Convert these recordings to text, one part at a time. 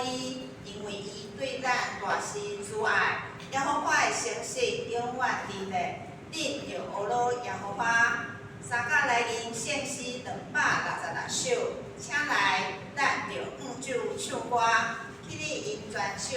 伊，因為伊對咱大施慈愛。耶和華的誠實永遠佇咧，恁著呵咾耶和華。三甲來吟聖詩266首，請來，咱著向主唱歌，起立迎全首。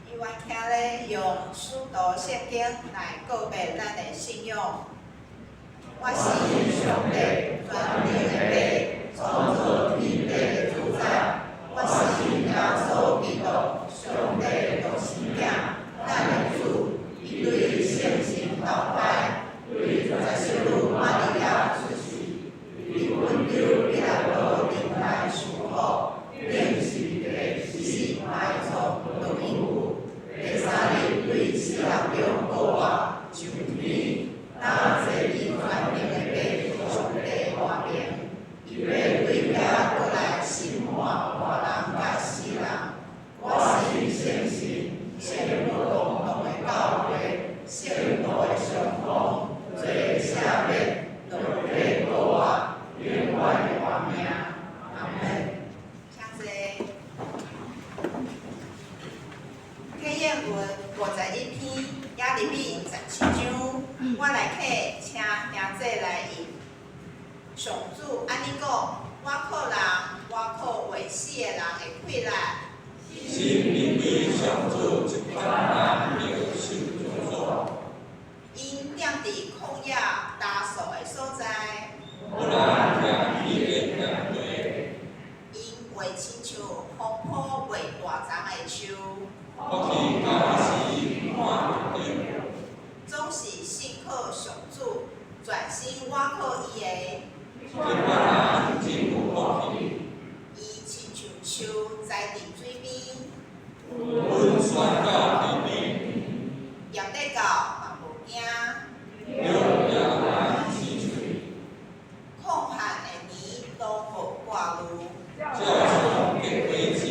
猶原徛咧，用使徒聖經來告白咱的信仰。我信上帝，全能的父，創造天地的主宰。我信耶穌基督，上帝獨生囝，咱的主，伊對聖神投胎，對十聖女瑪利亞出世，佇本丟彼拉多頂來受苦，釘十字架，死埋葬，落陰府，第三日對死人中復活，上天，若坐佇全能的父上帝右爿，伊欲對遐閣來審判活人佮死人。我信聖神，聖女共同的教會，聖徒的相通，罪的赦免，肉體復活，永遠的活命。阿門。請坐。啟應文51篇，耶利米17章，我來客請兄姊來讀。上主按呢講，倚靠人，倚靠會死的人的氣力。心認為上主這款人著受咒詛。𪜶踮佇曠野焦燥的所在。無人聽彼個聽話。𪜶袂親像風波袂大叢的樹。福氣到彼時看袂著。總是信靠上主，專心倚靠伊的。這款人真有福氣。伊親像樹栽佇水邊。溫泉到溪邊。炎熱到嘛無驚。葉也來生喙。曠旱的年攏無掛慮。照常結果子。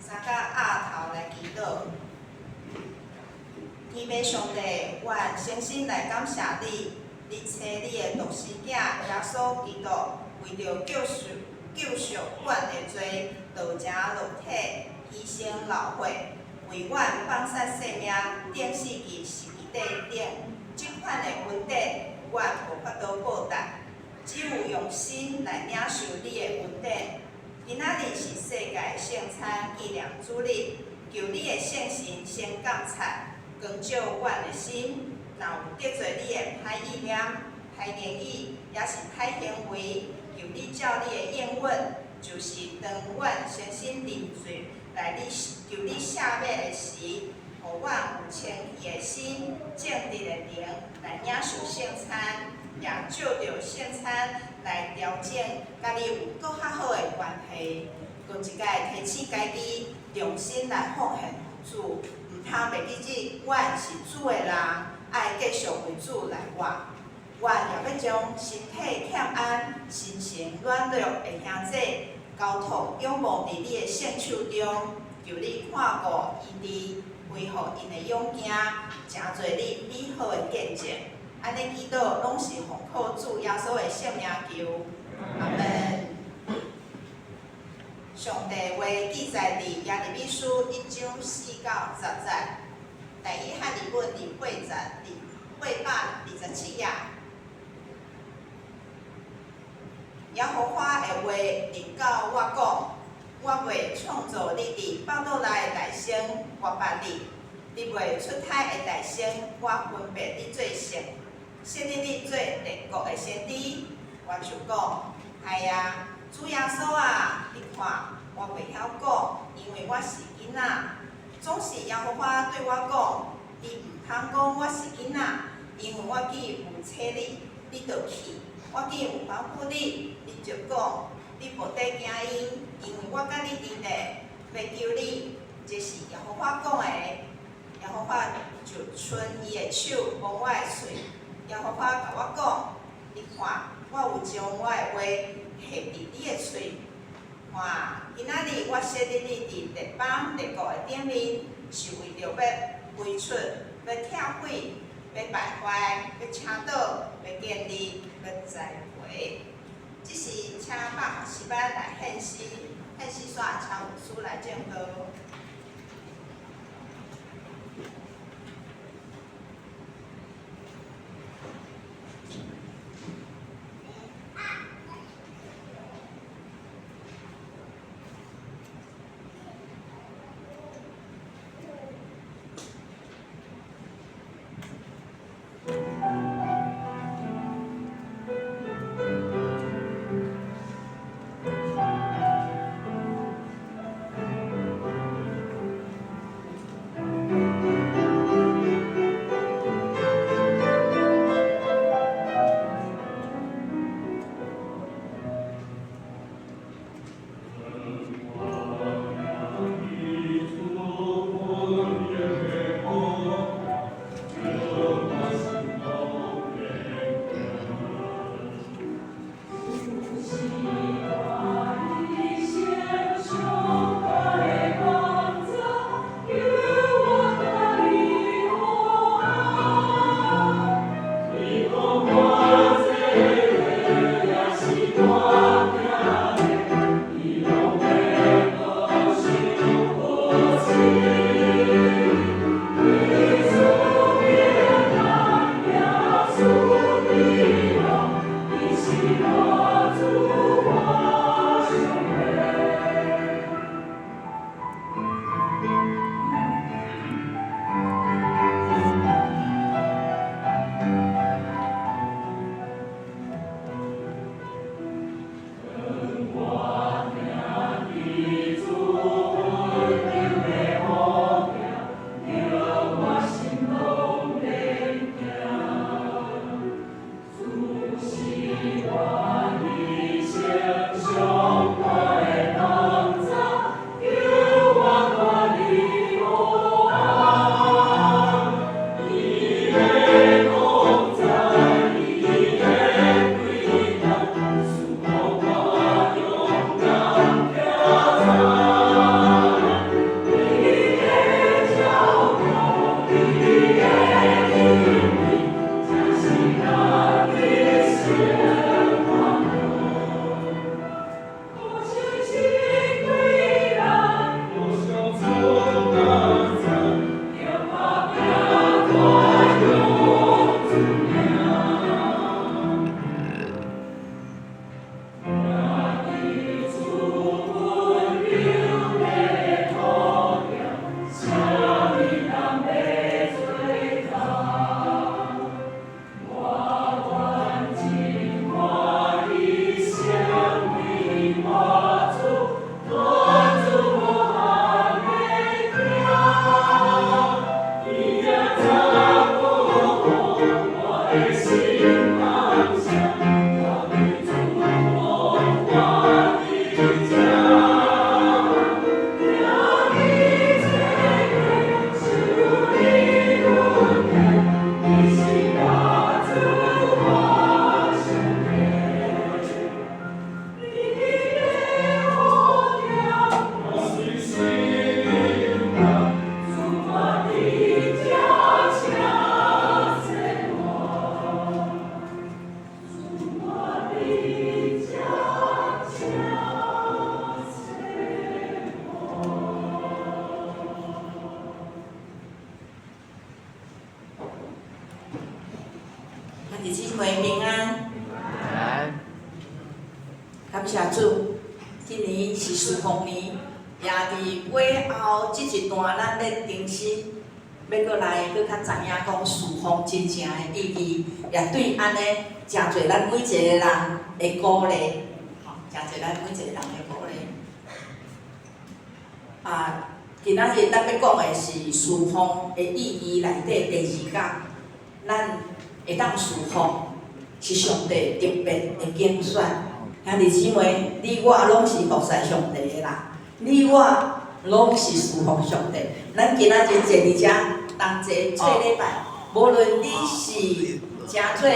三甲額頭來祈禱。天父上帝，阮誠心來感謝你，你差你的獨生囝耶穌基督，為著救贖阮的罪，道成肉體，犧牲流血，為阮放捨性命，釘死佇十字架頂。這款的恩典，阮無法度報答，只有用心來領受你的恩典。今仔日是世界聖餐紀念主日，求你的聖神先監察，光照阮的心。若有得罪你的歹意念、歹言語，抑是歹行為，求你照你的應允，就是當阮誠心認罪來你求你赦免的時，予阮有清氣的心、正直的靈來領受聖餐，也藉著聖餐來調整，佮你有閣較好的關係。閣一擺提醒家己，重新來奉獻予主，毋通袂記得阮是主的人，愛繼續為主來活。阮也欲將身體欠安、心情軟弱的兄姊交託仰望佇你的聖手中，求你看顧醫治，恢復𪜶的勇健，成做你美好的見證。按呢祈禱，攏是奉靠主耶穌的聖名求，阿門。上帝話記載佇耶利米書1章4到10節，台語漢字本佇八節，佇827頁。耶和華的話臨到我講：我未創造你佇腹肚內的時陣，我捌你；你未出胎的時陣，我分別你做聖，設立你做列國的先知。我就講：哎呀，主耶穌啊，你看，我袂曉講，因為我是囡仔。總是耶和華對我講：你毋通講我是囡仔，因為我既有差你，你就去；我既有吩咐你，你就講。你無得驚𪜶，因為我佮你佇咧，欲救你。這是耶和華講的。耶和華就伸伊的手摸我的喙。耶和華共我講：你看，我有將我的話下佇你的喙。看，今仔日我設立你佇列邦列國的頂面，是為著欲開出、欲拆毀、欲敗壞、欲請倒、欲建立、欲栽培。這是請百學士班來獻詩，獻詩煞請牧師來證道。事奉年，也佇尾後這一段，咱咧重新欲閣來閣較知影講事奉真正的意義，也對按呢誠濟咱每一个人的鼓勵，吼，誠濟咱每一个人的鼓勵。啊，今仔日咱欲講的是事奉的意義內底第二講，咱會當事奉是上帝特別的揀選。兄弟姊妹，你我攏是服侍上帝的人，你我攏是事奉上帝。咱今仔日坐佇遮同齊做禮拜，無論你是誠做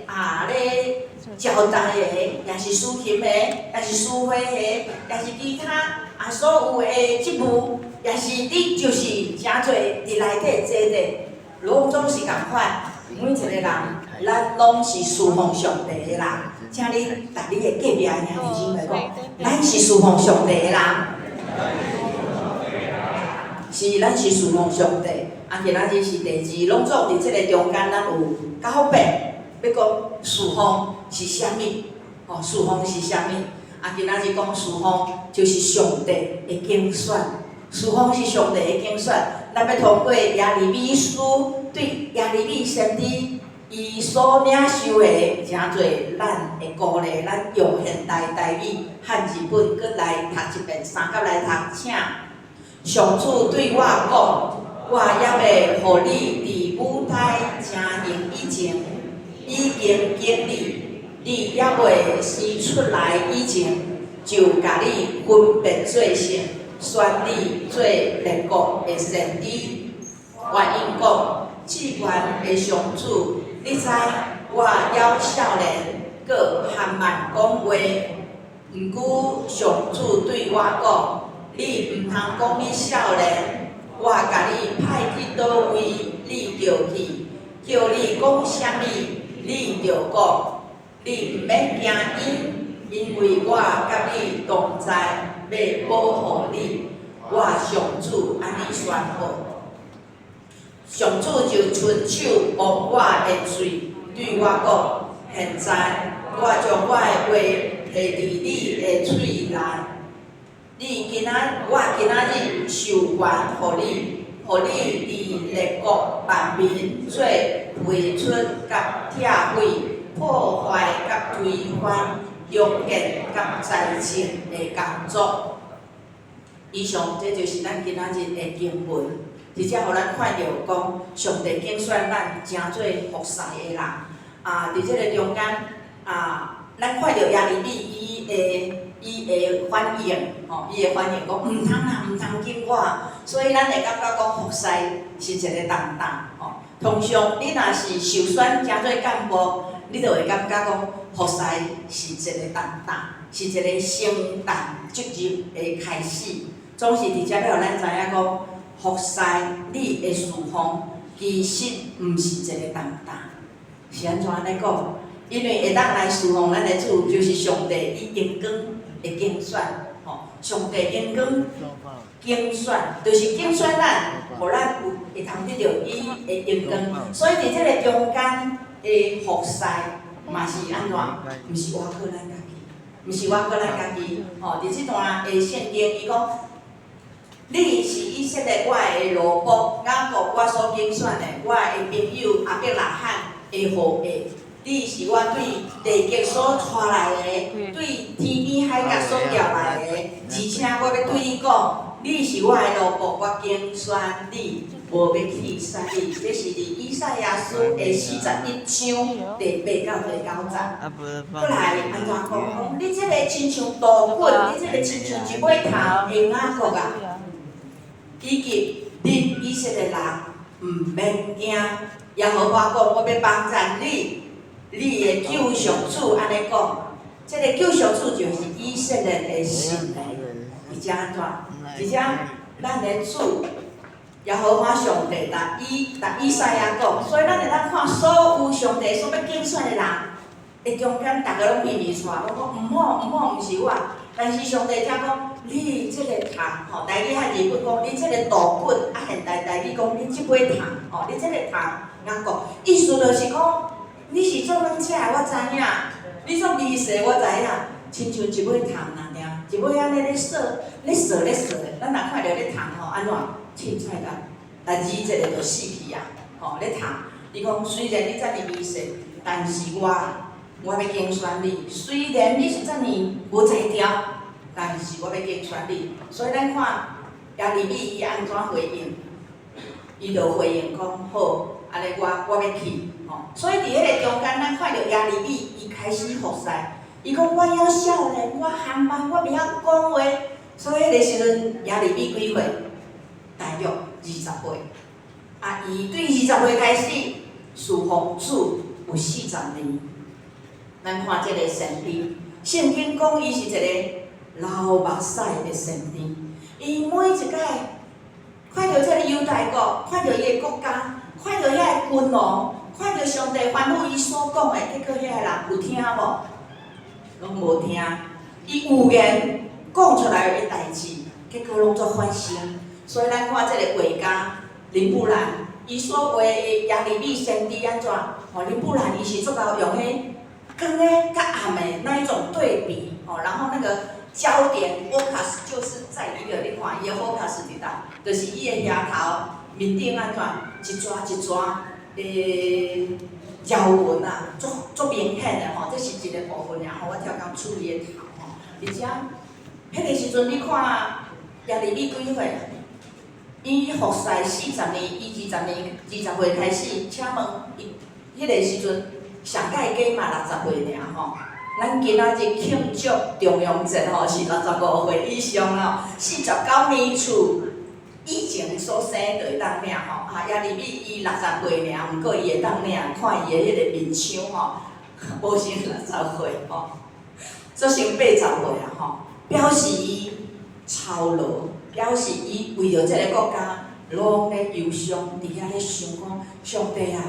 啊咧招待的，抑是司琴的，抑是司會的，抑是其他啊所有的職務，抑是你就是誠做佇內底坐的，攏總是仝款。每一個人，咱攏是事奉上帝的人。請你共你的隔壁兄弟姊妹講，咱是事奉上帝的人。是，咱是事奉上帝。啊，今仔日是第二，攏總佇這个中間，咱有九遍欲講事奉是啥物？吼，事奉是啥物？啊，今仔日講事奉就是上帝的揀選，事奉是上帝的揀選。咱欲通過耶利米書對耶利米先知伊所領受的誠濟咱的鼓勵，咱用現代台語漢字本閣來讀一遍，三甲來讀，請。上主對我講，我猶未予你佇母胎成形以前，已經揀你；你猶未生出來以前，就共你分別做聖，選你做列國的先知。我應講，至懸的上主，你知我猶少年，閣含慢講話。毋過上主對我講，你毋通講你少年，我共你派去佗位，你就去；叫你講啥物，你就講。你毋免驚𪜶，因為我佮你同在，欲保護你。我上主按呢宣布。上主就伸手摸我的喙，對我講：現在我將我的話提佇你的喙內。你今仔，我今仔日授權予你，予你佇列國萬民做飛出佮拆毀、破壞佮推翻、重建佮栽種的工作。以上這就是咱今仔日的經文，佇遮予咱看著講，上帝揀選咱成做服侍的人。啊，佇這个中間啊，咱看著耶利米伊的反應，吼，伊的反應講毋通啦，毋通揀我，所以咱會感覺講服侍是一个重擔，吼。通常你若是受選成做幹部，你就會感覺講服侍是一个重擔，是一个承擔責任的開始。總是佇遮欲予咱知影講，服侍你的事奉其實毋是一个重擔，是按怎按呢講？因為會當來事奉咱的主，就是上帝以榮光的揀選，吼，上帝榮光揀選，就是揀選咱，予咱有會通得著伊的榮光。所以佇這个中間的服侍，嘛是按怎？毋是倚靠咱家己，毋是倚靠咱家己。吼，佇這段的聖經，伊講：你是以色列我的奴僕，雅各我所揀選的，我的朋友亞伯拉罕的後裔。你是我對地極所帶來的，對天邊海角所調來的，而且我欲對你講，你是我的奴僕，我揀選你，無欲棄殺你。這是佇以賽亞書的41章第8到第9節。閣來按怎講？講你這个親像稻穀，你這个親像一尾蟲的雅各啊，以及恁以色列人，毋免驚。耶和華講，我欲幫贊你。你的救贖主按呢講，這个救贖主就是以色列的神來。佇遮按怎？佇遮咱的主耶和華上帝共以賽亞講，所以咱會當看所有上帝所欲揀選的人，的中間，逐个攏秘密出來，攏講毋好毋好，毋是我。但是上帝才講，你這个蟲吼，台語漢字本講你這个稻穀，啊現代台語講你這尾蟲，吼，你這个蟲，雅各，意思就是講，你是做軟食的，我知影；你做微細，我知影。親像一尾蟲爾爾，一尾按呢咧踅，咧踅咧踅，咱若看著咧蟲吼，按怎凊彩共來膩一下就死去啊！吼，咧蟲，伊講雖然你遮爾微細，但是我欲揀選你。雖然你是遮爾無才調，但是我欲揀選你。所以咱看耶利米伊按怎回應？伊就回應講好，按呢我欲去吼。所以佇彼个中間，咱看著耶利米伊開始服侍。伊講我猶少年，我含慢，我袂曉講話。所以彼个時陣，耶利米幾歲？大約20歲。啊，伊對20歲開始侍奉主有40年。咱看這个先知，聖經講伊是一個流目屎的先知。伊每一擺看著這个猶大國，看著伊的國家，看著遐个君王，看著上帝吩咐伊所講的，結果遐个人有聽無？攏無聽。伊預言講出來的代誌，結果攏總發生。所以咱看這个畫家林布蘭，伊所畫的耶利米先知按怎？吼，林布蘭伊是足𠢕用彼光的佮暗的那一種對比，吼，然後那個焦點 focus 就是在一個，你看伊的 focus 佇佗，就是伊的額頭面頂按怎一撮一撮的條紋啊，足足明顯的吼，這是一個部分爾吼，我跳工處理的頭吼，而且彼个時陣你看耶利米幾歲？伊服侍40年，伊20年20歲開始，請問伊彼个時陣上蓋加嘛60歲爾吼。咱今仔日慶祝重陽節吼，是65歲以上吼，49年次以前所生就會當領吼。啊，耶利米伊60歲爾，毋過伊會當領，看伊的彼个面相吼，無像60歲吼，做成80歲啊吼，表示伊操勞，表示伊為著這个國家攏咧憂傷，佇遐咧想講，上帝啊，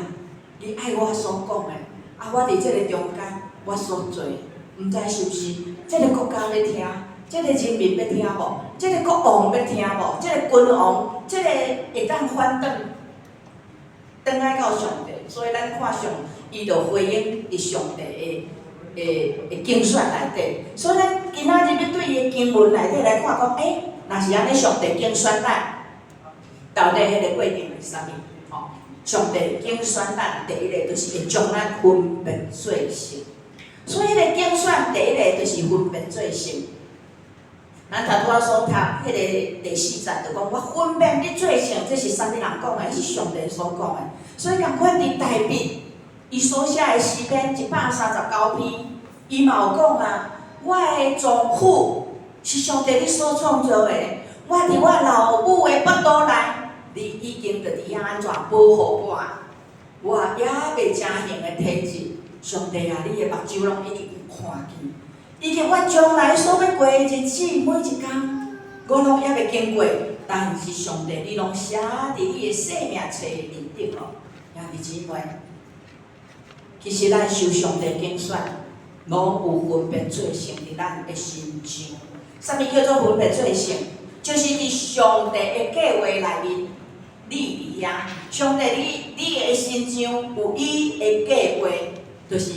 你愛我所講的，啊，我佇這个中間，我所做，毋知是毋是這个國家欲聽，這個人民欲聽無？這个國王欲聽無？這个君王，這个會當反轉，轉來到上帝，所以咱看上，伊就回應佇上帝的揀選內底。所以咱今仔日欲對伊的經文內底來看講，欸，若是按呢，上帝揀選咱，到底彼个過程是啥物？吼，上帝揀選咱，第一个就是會將咱分別做聖。所以，彼個揀選第一个就是分別做聖。咱頭拄仔所讀彼个第四節就講，我分別你做聖，這是啥物人講的？是上帝所講的。所以仝款佇大衛伊所寫的詩篇139篇，伊嘛有講啊，我的臟腑是上帝你所創造的，我佇我老母的腹肚內，你已經就佇遐按怎保護我，我猶未成形的體質，上帝啊，你的目睭攏已經有看見。以及我將來所欲過的日子，每一工，我攏猶未經過，但是上帝，你攏寫佇你的生命冊面頂咯。兄弟姊妹，其實咱受上帝揀選，攏有分別做聖佇咱的身上。啥物叫做分別做聖？就是佇上帝的計劃內面，你佇遐，上帝你的身上有伊的計劃，就是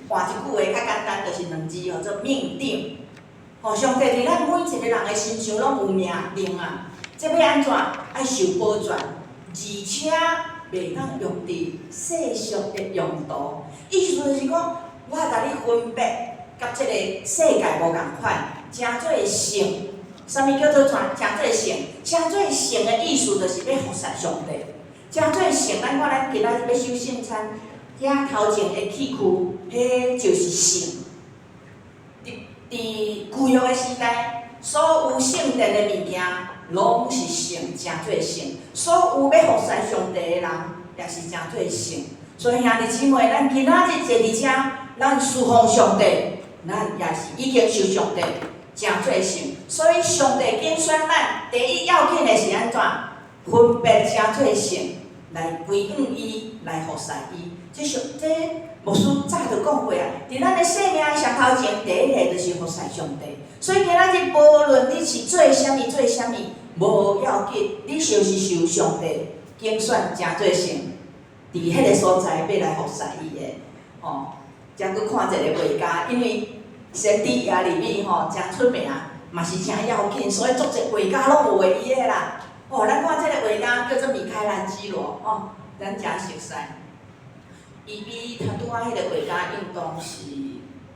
換一句話較簡單，就是兩字，號做命定。吼，上帝佇咱每一個人的身上攏有命定啊！這欲按怎？愛受保全，而且袂當用佇世俗的用途。意思就是講，我共你分別，佮這個世界無仝款，成做聖。啥物叫做成做聖？成做聖的意思就是欲服侍上帝。成做聖，咱看咱今仔日欲守聖餐，遐頭前的器具，彼就是聖。佇舊約的時代，所有聖殿的物件，攏是聖，成做聖。所有欲服侍上帝的人，也是成做聖。所以兄弟姊妹，咱今仔日坐佇遮，咱侍奉上帝，咱也是已經受上帝成做聖。所以上帝揀選咱，第一要緊的是按怎？分別成做聖，來歸向伊，來服侍伊。這上這牧師早就講過啊，佇咱的生命的上頭前，第一个就是服侍上帝。所以今仔日無論你是做啥物做啥物，無要緊，你就是受上帝揀選成做聖，佇彼個所在欲來服侍伊的，吼。才閣看一个畫家，因為先知耶利米吼誠出名，嘛嘛是誠要緊，所以足濟畫家攏有畫伊的啦。哦，咱看這个畫家叫做米開朗基羅，吼，咱誠熟似。伊比頭拄仔彼个畫家應當是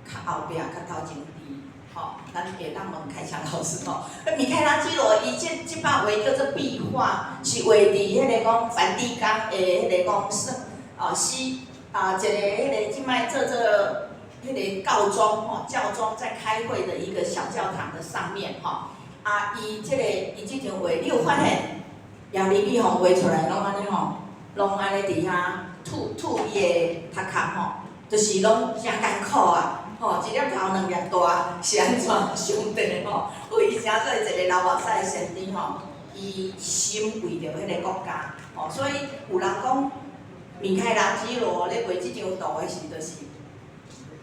較後壁、較頭前佇，吼，咱會當問開強老師吼。米開朗基羅伊這幅畫叫做壁畫，是畫佇彼个講梵蒂岡的彼个講聖哦西啊一個彼个這擺做彼个教宗吼，教宗在開會的一個小教堂的上面吼。啊，伊這个伊這張畫，你有發現耶利米予畫出來攏按呢吼，攏按呢佇遐吐吐伊的頭殼吼，就是攏誠艱苦啊，吼，一粒頭兩粒大，是按怎上帝吼，為伊成做一個流目屎的先知吼，伊心為著彼个國家，吼，所以有人講米開朗基羅咧畫這張圖的時，就是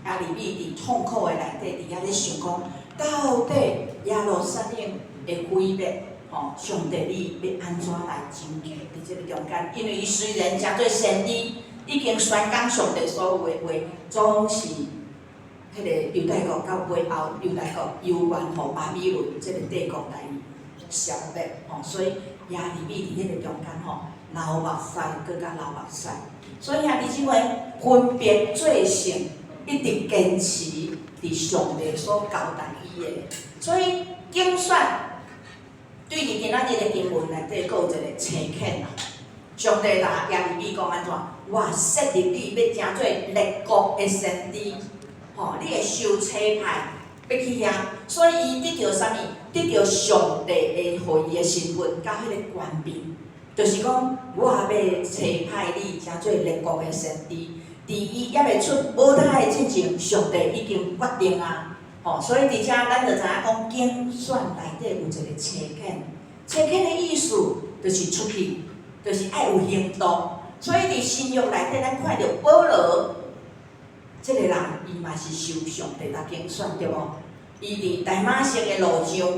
耶利米佇痛苦的內底，佇遐咧想講，到底耶路撒冷的毀滅，吼，上帝你欲按怎來拯救佇這个中間？因為伊雖然成做先知，已經宣講上帝所有的話，總是彼个猶大國到尾後，猶大國猶原予巴比倫這个帝國來消滅，吼，所以耶利米佇彼个中間吼，流目屎，閣較流目屎。所以兄弟姊妹，分別做聖，一直堅持佇上帝所交代伊的。所以揀選對佇今仔日的經文內底，閣有一个差遣啦。上帝共耶利米講按怎？我設立你欲成做列國的先知，吼，你會受差派，欲去遐，所以伊得著啥物？得著上帝的予伊的身份佮彼个權柄，就是講我欲差派你成做列國的先知。佇伊猶未出母胎的進前，上帝已經決定啊，吼，所以佇遮咱就知影講，揀選內底有一個差遣，差遣的意思就是出去，就是愛有行動。所以佇新約內底，咱看著保羅這个人，伊嘛是受上帝來揀選，對無？伊佇大馬色的路上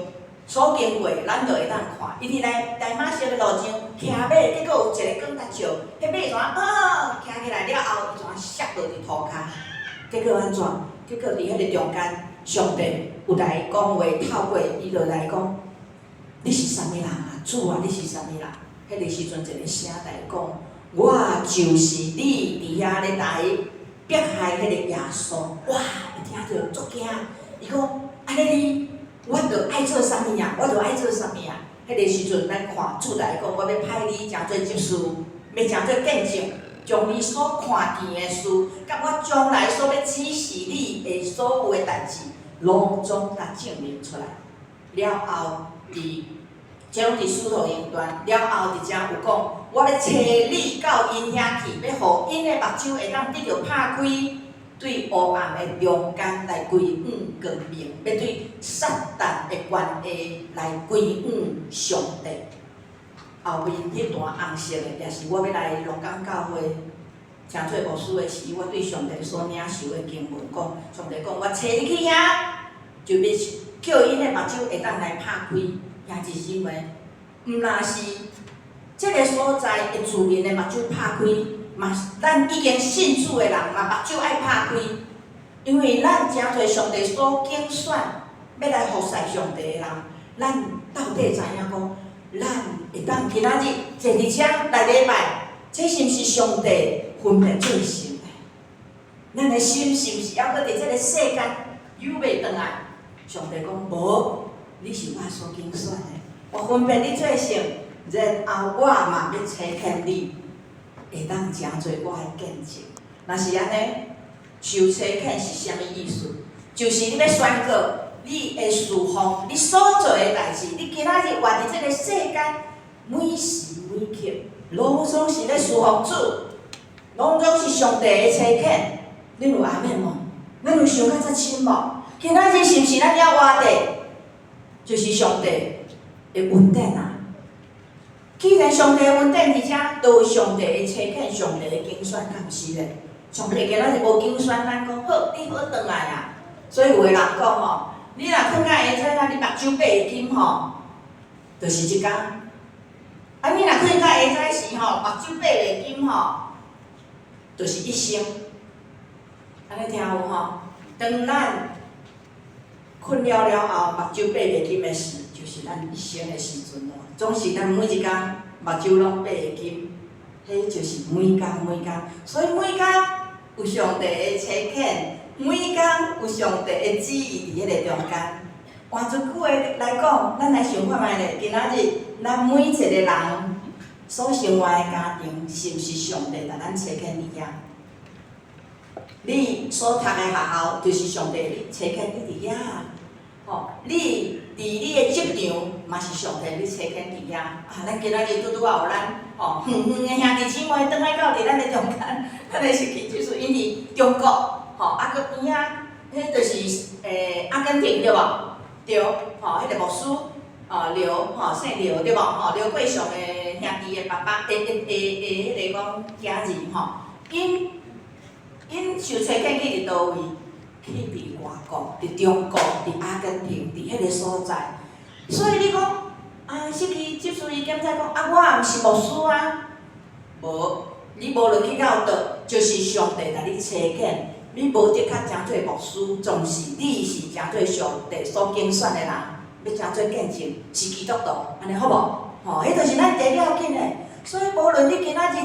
所經過，咱就會當看。伊佇來大馬色的路上騎馬，結果有一個光來照，彼馬怎啊？徛起來了後，伊怎摔落佇塗跤？結果按怎？結果佇彼个中間，上帝有來伊講話，透過伊就來講：你是啥物人啊？主啊，你是啥物人？彼个時陣，一個聲來講：我就是你佇遐咧來迫害彼個耶穌。哇！伊聽著足驚，伊講：按呢你，我著愛做啥物啊？我著愛做啥物啊？彼个時陣，咱看主來講，我欲派你成做執事，欲成做見證，將你所看見的事，佮我將來所欲指示你的所有的代誌，攏總共證明出來。了後，佇這攏佇使徒行傳了後，佇遮有講，我欲差你到𪜶遐去，欲予𪜶的目睭會當得著拍開，對黑暗的中間來歸向光明，欲對撒旦的權勢來歸向上帝。後面彼段紅色的，也是我欲來鹿港教會成做牧師的時，我對上帝所領受的經文講，上帝講，我差你去遐，就欲叫𪜶的目睭會當來拍開。兄弟姊妹，毋若是這个所在的自然的目睭拍開，嘛咱已經信主的人嘛目睭愛拍開，因為咱誠濟上帝所揀選欲來服侍上帝的人，咱到底知影講，咱會當今仔日坐佇遮來禮拜，這是毋是上帝分別做聖的？咱的心是毋是猶閣佇這个世間游袂轉來？上帝講無。你是我所揀選的，我分別你做聖，然後我嘛欲差遣你，會當成做我的見證。若是按呢，受差遣是啥物意思？就是你欲宣告你的事奉，你所做的代誌，你今仔日活佇這个世間，每時每刻，攏總是咧事奉主，攏總是上帝的差遣。恁有阿們無？咱有想甲遮深無？今仔日是毋是咱猶活著？就是上帝的恩典啊！既然上帝的恩典佇遮，就有上帝的差遣，上帝的揀選，敢毋是咧？上帝今仔日無揀選咱講好，你好轉來啊！所以有的人講吼，你若睏較下早啊，你目睭擘會金吼，就是一工。啊，你若睏較下早時吼，目睭擘袂金吼，就是一生。按呢聽有吼？當咱睏睏了了後，目睭閉袂金的時，就是咱一生的時陣咯。總是咱每一工目睭攏閉會金，彼就是每工每工。所以每工有上帝的差遣，每工有上帝的旨意佇彼个中間。換一句話來講，咱來想看覓咧，今仔日咱每一個人所生活的家庭，是毋是上帝共咱差遣佇遐？你所讀的學校，就是上帝你差遣你佇遐。吼，你佇你的職場，嘛是上帝你差遣佇遐。啊，咱今仔日拄拄仔有咱吼遠遠的兄弟姊妹轉來到佇咱的中間，咱的是去就是𪜶佇中國，吼，啊，閣邊仔，彼就是阿根廷對無？對，吼，彼個牧師，哦劉，吼姓劉對無？吼劉貴祥的兄弟的爸爸，的的的的彼個講囝兒吼，𪜶受差遣去佇佗位？去佇外國，佇中國，佇阿根廷，佇彼個所在。所以你講，啊，失去執事伊檢查講，啊，我也毋是牧師啊，無，你無論去到佗，就是上帝共你差遣。你無的確成做牧師，總是你是成做上帝所揀選的人，欲成做見證，是基督徒，按呢好無？吼，彼就是咱第一要緊的。所以無論你今仔日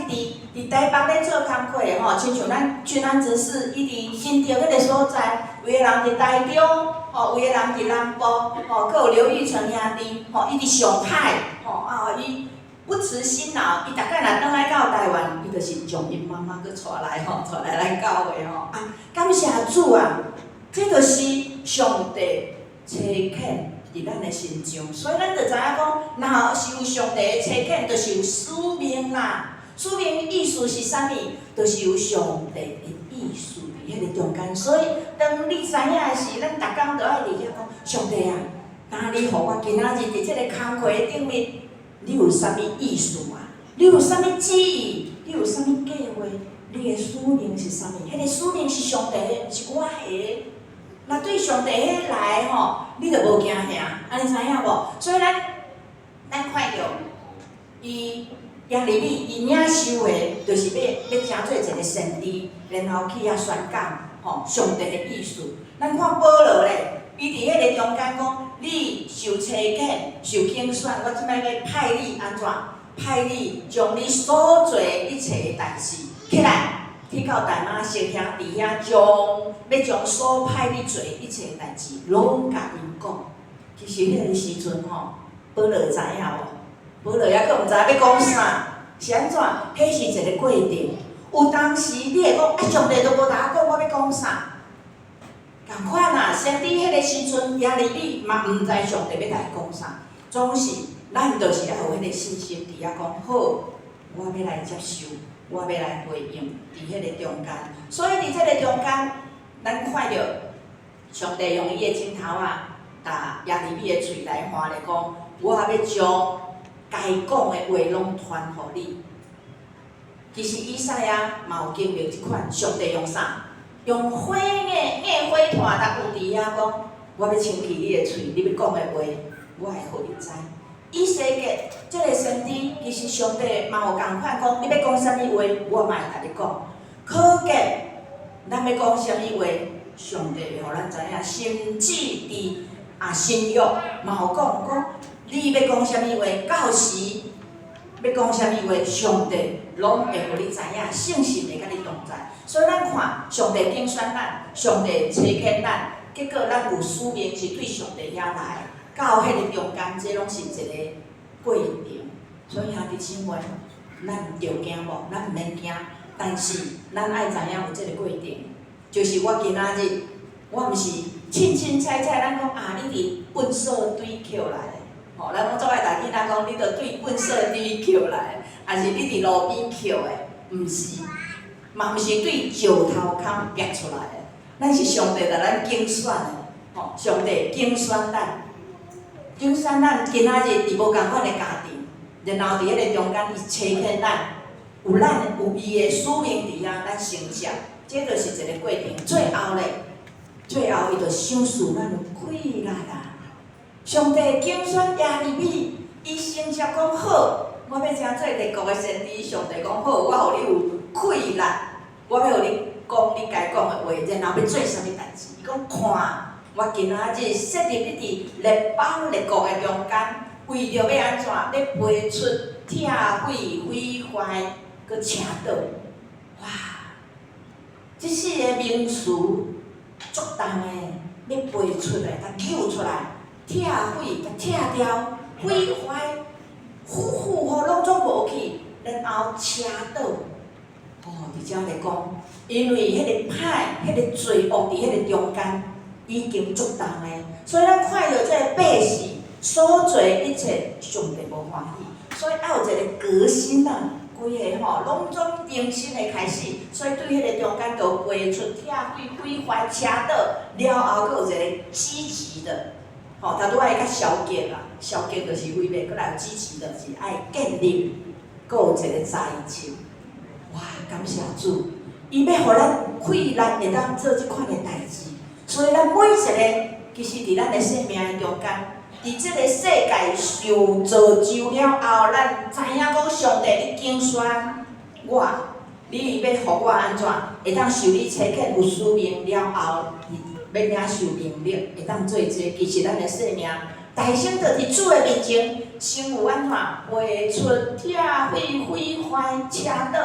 佇台北咧做工課的吼，親像咱俊安執事，伊佇新竹彼個所在，有的人佇台中，吼，有的人佇南部，吼，閣有劉玉成兄弟，吼，伊佇上海，吼，啊，伊不辭辛勞，伊逐擺若轉來到台灣，伊就是將𪜶媽媽閣帶來吼，帶來咱教會吼，啊，感謝主啊，這就是上帝差遣佇咱的身上，所以咱就知影講，若是有上帝的差遣，就是有使命啦。使命意思是啥物？就是有上帝的意思佇彼个中間。所以當你知影的時，咱逐工都愛佇遐講：上帝啊，今你予我今仔日佇這個工課的頂面，你有啥物意思啊？你有啥物旨意？你有啥物計劃？你的使命是啥物？彼個使命是上帝的，毋是我的。若對上帝彼來吼，你就無驚嚇，按呢知影無？所以咱看著伊耶利米伊領受的，就是欲成做一個先知，然後去遐宣講吼上帝的意思。咱看保羅咧，伊佇彼個中間講，你受差遣、受揀選，我這擺欲派你按怎？派你將你所做的一切的代誌起來。去到大馬色遐，佇遐將欲將所派你做一切的代誌，攏共𪜶講。其實彼個時陣吼，保羅知影無？保羅猶閣毋知欲講啥，是按怎？彼是一個過程。有當時你會講，啊，上帝都無共我講，我欲講啥？仝款啊，先知彼個時陣，耶利米嘛毋知上帝欲共伊講啥。總是，咱就是愛有彼個信心，佇遐講好，我欲來接受。我欲來回應佇彼個中間，所以佇這个中間，咱看著上帝用伊的指頭仔，共耶利米的喙來換咧講，我欲將該講的話攏傳予你。其實以賽亞嘛有經歷這款，上帝用啥？用火硬硬火炭來有佇遐講，我欲清氣你的喙，你欲講的話，我會予你知。以西結這个先知，其實上帝嘛有仝款講，你欲講啥物話，我嘛會共你講。可見咱欲講啥物話，上帝會予咱知影。甚至佇啊新約嘛有講講，你欲講啥物話，到時欲講啥物話，上帝攏會予你知影，聖神會佮你同在。所以咱看上帝揀選咱，上帝差遣咱，結果咱有使命是對上帝遐來，到彼個中間，這攏是一個過程。所以兄弟姊妹，咱著驚無？咱毋免驚，但是咱愛知影有這個過程，就是我今仔日，我毋是凊凊彩彩，咱講啊，你佇糞掃堆抾來的，吼，咱攏總愛逐囡仔講，你著對糞掃堆抾來，抑是你佇路邊抾的，毋是，嘛毋是對石頭空逼出來的，咱是上帝共咱揀選的，吼，上帝揀選咱，揀選咱今仔日佇無仝款的家庭，然後佇彼个中間，伊差遣咱，有咱有伊的使命佇遐，咱承接，這就是一個過程。最後咧，最後伊就賞賜咱有氣力啦。上帝揀選耶利米，伊承接講好，我欲成做列國的先知。上帝講好，我予你有氣力，我欲予你講你該講的話，然後欲做啥物代誌？伊講看，我今仔日設立你佇列邦列國的中間，為著欲按怎？欲飛出拆毀、毀壞、閣車倒。哇！這四个名詞足重的，欲飛出來，共揪出來，拆毀、共拆掉、毀壞、呼呼吼，攏總無去，然後車倒。哦，佇遮來講，因為彼个歹、彼个罪惡佇彼个中間已經足重的，所以咱看著這个百姓所做的一切，上帝無歡喜，所以愛有一个革新啊，規个吼攏總重新的開始，所以對彼个中間就飛出拆毀、毀壞、車倒了後，閣有一个積極的，吼，頭拄仔伊較消極啦，消極就是毀滅，閣來有積極的，是愛建立，閣有一個栽種。哇！感謝主，伊欲予咱氣力會當做這款的代誌，所以咱每一个，其實佇咱的生命的中間，佇這个世界受造就了後，咱知影講上帝你揀選我，你欲予我按怎，會當受你差遣有使命了後，欲領受能力，會當做這個。其實咱的生命，大聲就佇主的面前，先有按怎飛出拆毀、毀壞、車倒。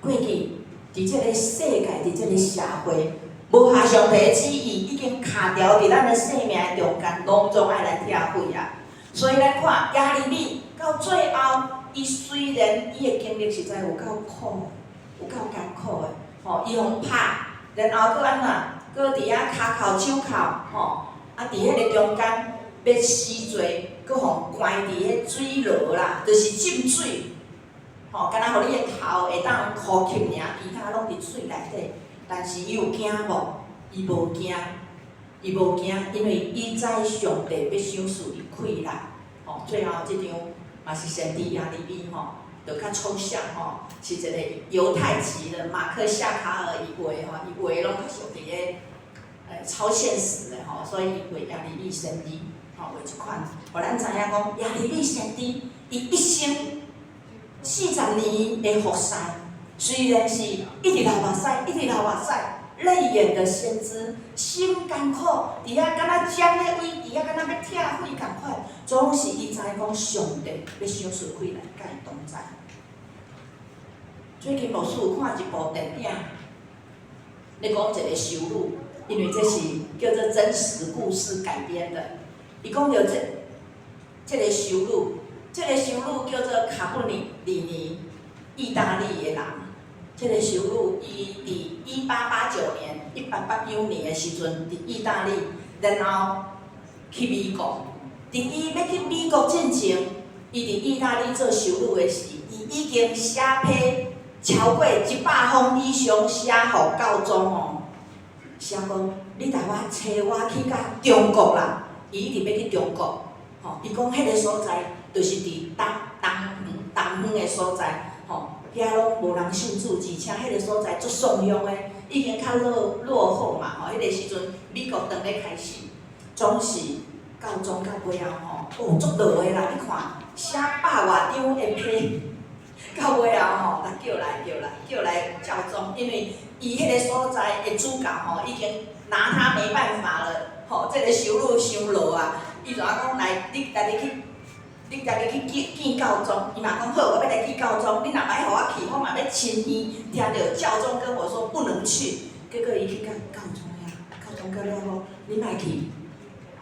過去，佇這个世界，佇這个社會，無合上帝的旨意，已經卡牢佇咱的生命的中間，攏總愛來拆毀啊！所以咱看耶利米到最後，伊雖然伊的經歷實在有夠苦，有夠艱苦的，吼，伊予人拍，然後閣按怎，閣佇遐跤銬手銬，吼，啊，佇彼个中間欲死罪，閣予關佇彼水牢啦，就是浸水。吼，敢若予你的頭會當呼吸爾，其他攏佇水內底。但是伊有驚無？伊無驚，伊無驚，因為伊知上帝欲賞賜伊氣力。吼，最後這張嘛是先知耶利米吼，就較抽象吼，是一個猶太籍的馬克夏卡爾伊畫吼，伊畫攏較像佇咧超現實的吼，所以伊畫耶利米先知，吼畫這款，予咱知影講耶利米先知伊一生40年的服侍，雖然是一直流目屎，一直流目屎，淚眼的先知，心艱苦，佇遐敢若針咧位，佇遐敢若欲拆毀仝款，總是伊知講上帝欲賞賜氣力，佮伊同在。最近牧師有看一部電影，咧講一個修女，因為這是叫做真實故事改編的。伊講著這個修女，這個修女叫做卡布里尼，意大利的人。這個修女伊佇1889年，1889年的時陣，佇意大利，然後去美國。佇伊欲去美國進前，伊佇意大利做修女的時，伊已經寫批超過100封以上寫予教宗哦，寫講你代我差我去到中國啦，伊一直欲去中國，吼，伊講彼個所在就是佇東東遠東遠的所在，吼，遐攏無人信主，而且彼個所在足喪鄉的，已經較落後嘛，吼，彼個時陣美國當咧開始，總是教宗到尾後吼，哦，足落的啦，你看寫百外張的批。到尾後吼，共叫來叫來叫來教宗，因為伊彼個所在的主教吼，已經拿他沒辦法了，吼，這個修女傷落啊，伊就啊講來，你家己去，你家己去見見教宗，伊嘛講好，我欲來見教宗，你若欲予我去，我嘛欲親耳聽著教宗跟我說不能去，結果伊去共教宗遐，教宗講了講，你莫去，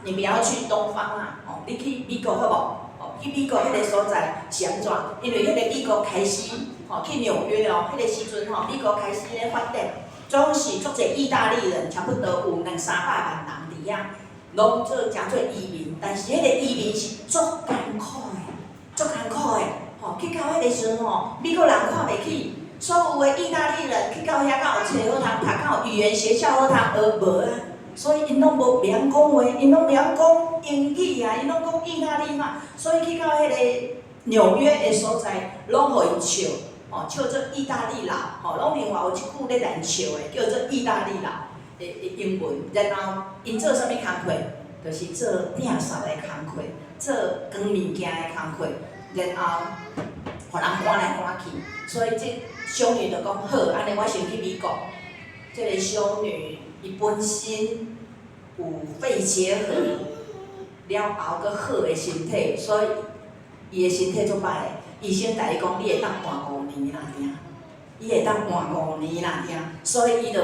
你不要去東方啊，吼，你去美國好無？吼，去美國彼個所在是按怎？因為彼個美國開始，吼去紐約哦，彼個時陣吼，美國開始咧發展，總是足濟意大利人，差不多有兩三百萬人佇遐，攏做誠做移民，但是彼個移民是足艱苦的，足艱苦的，吼去到彼個時陣吼，美國人看袂起，所有的意大利人去到遐敢有冊好通讀，敢有語言學校好通學無啊？所以𪜶攏無袂曉講話，𪜶攏袂曉講英語啊，𪜶攏講意大利話，所以去到彼個紐約的所在，攏予𪜶笑，吼笑做意大利佬，吼攏另外有一句咧來笑的，叫做意大利佬的英文。然後𪜶做啥物工課？就是做摒掃的工課，做扛物件的工課，然後予人趕來趕去。所以這修女就講好，按呢我先去美國。這個修女伊本身。有肺結核了後閣好的身體，所以伊的身體足歹的。醫生共伊講，你會當活五年啦，爾，伊會當活五年啦，爾，所以伊就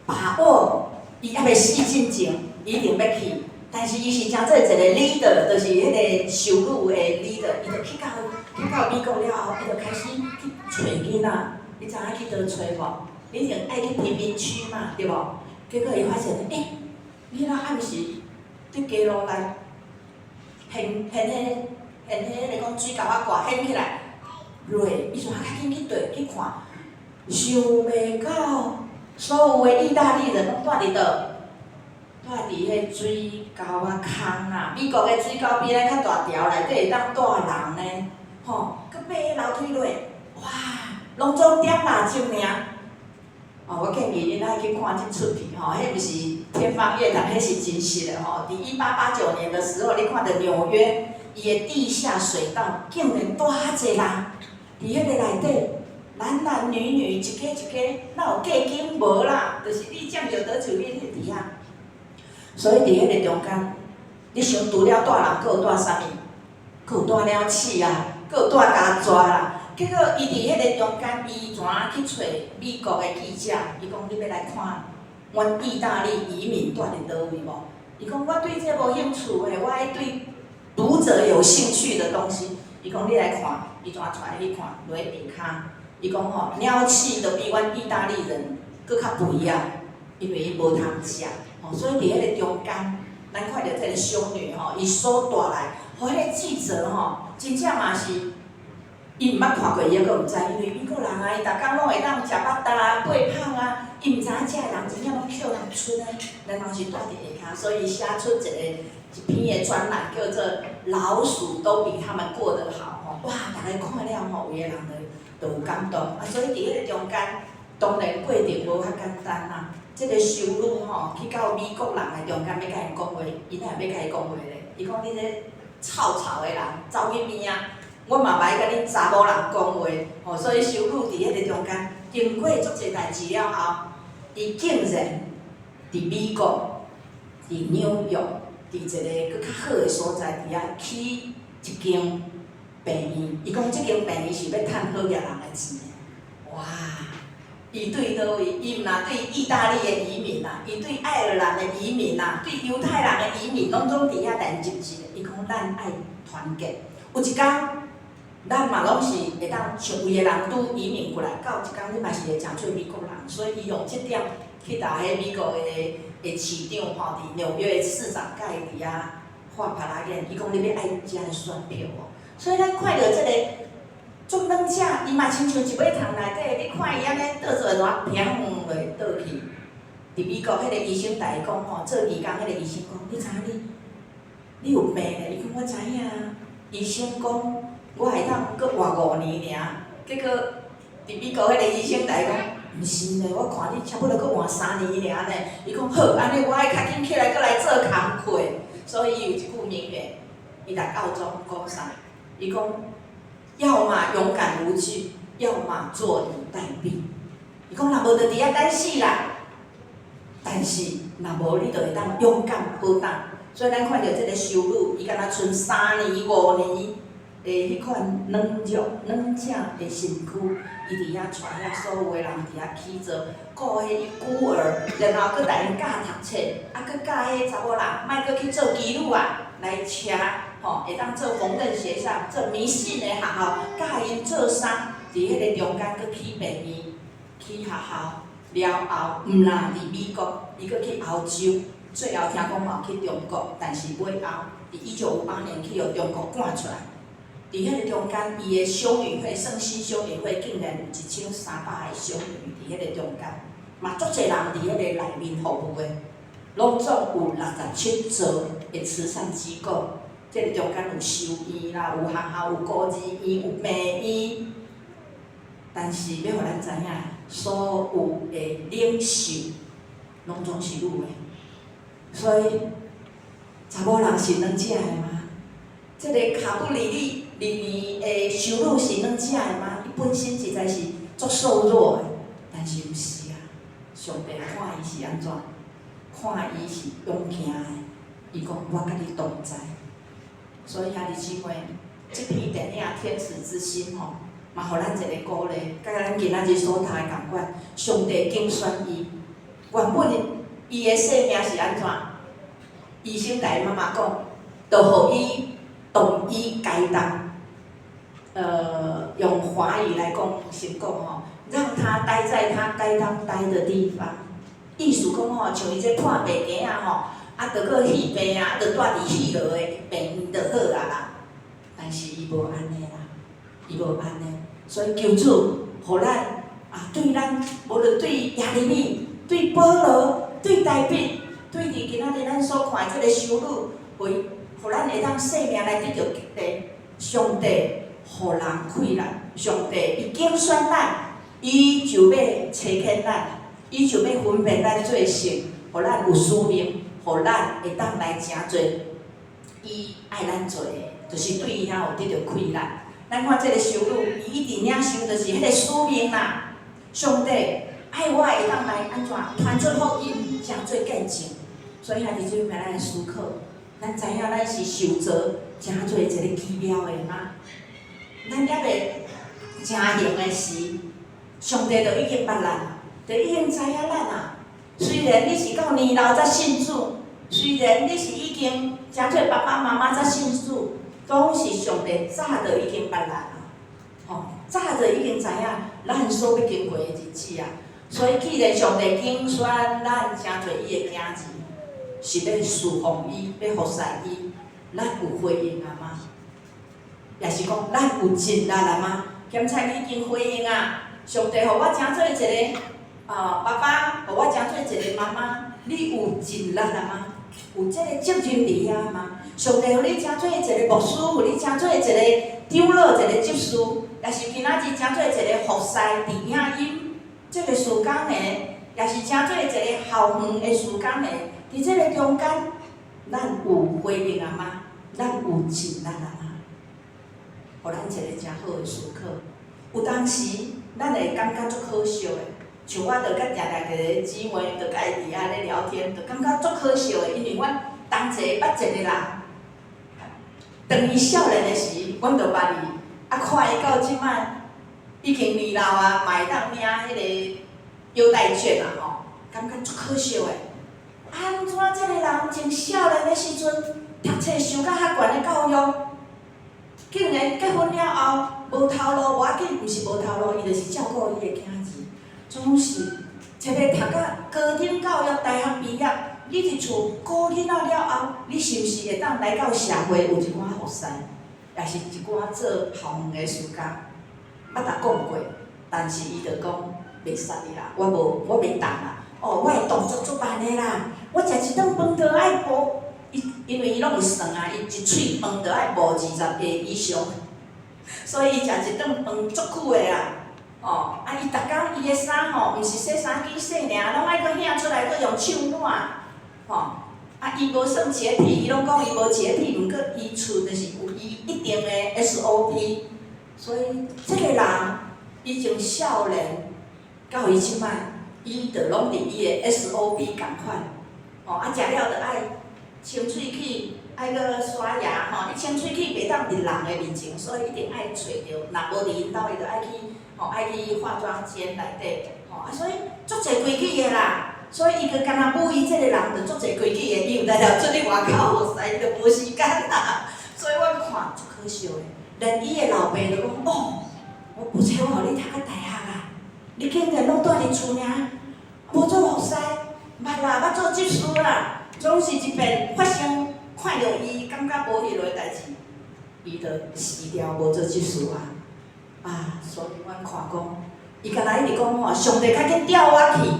把握，伊猶未死進前，伊一定欲去。但是伊是誠做一個 leader，就是彼個修女的 leader，伊就去到美國了後，伊就開始去揣囡仔。你知影去佗揣無？你一定愛去貧民區嘛，對無？結果伊發現，囡仔暗時佇街路內掀掀彼掀彼個講水溝仔蓋掀起來落，伊就較緊去綴去看，想袂到所有的意大利人攏蹛佇佗？蹛佇彼水溝仔空啊！美國的水溝比咱較大條，內底會當蹛人呢，吼，閣爬彼樓梯落，哇，攏總點蠟燭爾。哦，我建議恁愛去看這齣戲吼，彼毋是天方夜譚，彼是真實的吼。佇1889年的時候，你看著紐約伊的地下水道竟然蹛遐濟人，佇彼个內底，男男女女一家一家，哪有隔間無啦？就是你佔著佗厝邊彼佇遐。所以佇彼个中間，你想除了蹛人，閣有蹛啥物？閣有蹛鳥鼠啊，閣有蹛家蛇啦。結果伊佇彼個中間，伊怎去揣美國的記者？伊講你欲來看阮意大利移民蹛佇佗位無？伊講我對這無興趣的，我愛對讀者有興趣的東西。伊講你來看，伊怎帶伊去看，落去地跤。伊講吼，鳥鼠都比阮意大利人閣較肥啊，因為伊無通食。吼，所以佇彼個中間，咱看著這個修女吼，伊所帶來，予彼個記者吼，真正嘛是。伊毋捌看過，伊猶閣毋知，因為美國人啊，伊逐工攏會當食腹大啊、過胖啊，伊毋知影遮的人真正攏抾人賰的，然後是蹛佇下跤，所以寫出一篇的專欄，叫做《老鼠都比他們過得好》吼，哇！逐家看了吼，有的人就有感動啊。所以佇彼個中間，當然過程無遐簡單啦。這個修女吼，去到美國人的中間，欲共𪜶講話，伊哪會欲共伊講話咧？伊講你這臭臭的人，走去邊仔！我嘛袂共恁查某人講話，吼，所以修女佇彼個中間經過足濟代誌了後，伊竟然佇美國、佇紐約、佇一個閣較好的所在，佇遐起一間病院。伊講這間病院是欲趁好額人的錢的。哇！伊對佗位？伊毋若對意大利的移民啊，伊對愛爾蘭的移民啊，對猶太人的移民，攏總佇遐來集結。伊講咱愛團結。有一工，咱嘛攏是會當像有的人拄移民過來，到一工你嘛是會誠做美國人，所以伊用這點去共彼美國的市長吼，佇紐約的市長佮伊佇遐畫拍仔眼，伊講你欲愛遮的選票無？所以咱看著這個足軟者，伊嘛親像一尾蟲內底，你看伊按呢倒做會怎砰落倒去。佇美國彼個醫生共伊講吼，做義工彼個醫生講，你知影你有病咧？伊講我知影啊。醫生講我會當閣活五年爾，結果佇美國彼個醫生共伊講，毋是呢，我看你差不多閣活3年爾呢。伊講好，按呢我愛較緊起來閣來做工課。所以伊有一句名言，伊來教宗講啥？伊講，要麼勇敢無懼，要麼坐以待斃。伊講若無就佇遐等死啦。但是若無你就會當勇敢好膽。所以咱看著這個修女，伊敢若賰3年5年的彼款軟弱軟者的身軀，伊佇遐帶遐所有的人佇遐起做，顧彼孤兒，然後閣共𪜶教讀冊，啊，閣教彼查某人莫閣去做妓女啊，來車吼，會當做縫紉學校、做迷信的學校，教𪜶做衫，佇彼個中間閣起病院、起學校，了後毋若佇美國，伊閣去歐洲，最後聽講嘛有去中國，但是尾後佇1958年去予中國趕出來。佇彼個中間，伊的修女會聖心修女會竟然有1300個修女佇彼個中間，嘛足濟人佇彼個內面服務的，攏總有67座的慈善機構。這個中間有修院啦，有學校，有孤兒院，有病院。但是欲予咱知影，所有的領袖攏總是女的，所以查某人是軟者的嗎？這個卡布里利里面的修女是軟者的嗎？伊本身實在是足瘦弱的，但是毋是啊。上帝看伊是按怎？看伊是勇行的，伊講我佮你同在。所以兄弟姊妹，這篇電影《天使之心》吼，嘛予咱一個鼓勵，佮咱今仔日所讀的仝款，上帝揀選伊，原本伊的生命是按怎？醫生共伊媽媽講，就予伊動伊該當。用華語來講，先講吼，讓他待在他該當待的地方。意思講吼，像伊這破病囝仔吼，啊，著閣戲病啊，著蹛佇戲樓的病院就好啊啦。但是伊無按呢啦，伊無按呢，所以求主予咱啊，對咱無論對耶利米、對保羅、對大衛、對佇今仔日咱所看的這個修女，予予咱會當生命來得著激勵，上帝予人氣力，上帝伊揀選咱，伊就欲差遣咱，伊就欲分別咱做聖，予咱有使命，予咱會當來成做伊愛咱做的，就是對伊遐有得著氣力。咱看這個修女，伊一直領受就是彼個使命啦。上帝愛我會當來按怎傳出福音，成做見證。所以兄弟姊妹，咱來思考，咱知影咱是受造成做一個奇妙的嗎？咱猶未成形的時，上帝就已經捌咱，就已經知影咱啊。雖然你是到年老才信主，雖然你是已經成做爸爸媽媽才信主，總是上帝早就已經捌咱啊。吼，早就已經知影咱所欲經過的日子啊。所以，既然上帝揀選咱成做伊的囝兒，是欲侍奉伊，欲服侍伊，咱有回應啊嗎？抑是講咱有盡力啊嗎？檢查你已經回應啊！上帝予我成做一個啊爸爸，予我成做一個媽媽，你有盡力啊嗎？有這個責任佇遐嗎？上帝予你成做一個牧師，予你成做一個長老，一個執事，抑是今仔日成做一個服侍佇影音這個事工的，抑是成做一個校園的事工的，佇這個中間，咱有回應啊嗎？咱有盡力啊嗎？予咱一個誠好的思考。有當時，咱會感覺足可惜的，像我著佮定定一個姊妹，著佮伊佇遐咧聊天，就感覺足可惜的，因為阮同齊捌一個人，當伊少年的時，阮就捌伊，啊，看伊到這擺已經年老啊，嘛會當領彼個優待券啊吼，感覺足可惜的。按怎這個人從少年的時陣讀冊受甲較懸的教育，竟然結婚了後無頭路，無要緊，毋是無頭路，伊就是照顧伊的囝兒，總是一个讀甲高等教育，大學畢業，你佇厝顧囡仔了後，你是毋是會當來到社會有一寡服侍，抑是一寡做校園的事工？捌共講過，但是伊就講袂使啦，我無我袂當啦。哦，我的動作足慢的啦，我食一頓飯都愛哺，伊因為伊攏有算啊，伊一喙飯都愛哺20個以上，所以伊食一頓飯足久的啦。哦，啊，伊逐工伊的衫吼，毋是洗衫機洗爾，攏愛閣顯出來，閣用手抹，吼。啊，伊無算潔癖，伊攏講伊無潔癖，毋過伊厝就是有伊一定的 SOP，所以這個人伊從少年到伊這擺，伊就攏佇伊的 SOP 仝款，吼啊，食了就愛清喙齒，愛閣刷牙吼。你清喙齒袂當佇人的面前，所以一定愛揣著，若無佇𪜶兜，伊就愛去吼，愛去化妝間內底，吼啊，所以足濟規矩的啦。所以伊就敢若母伊這個人就足濟規矩的，伊有當時出去外口服侍，伊就無時間啦。所以阮看足可惜的，連伊的老爸都講哦，我無彩我予你讀到大學啊，你竟然攏蹛佇厝爾，無做服侍，捌啦，捌做執事啦，總是一遍發生，看著伊感覺無彼落的代誌，伊就辭掉無做執事啊。啊，所以阮看講，伊敢若一直講吼，上帝較緊調我去。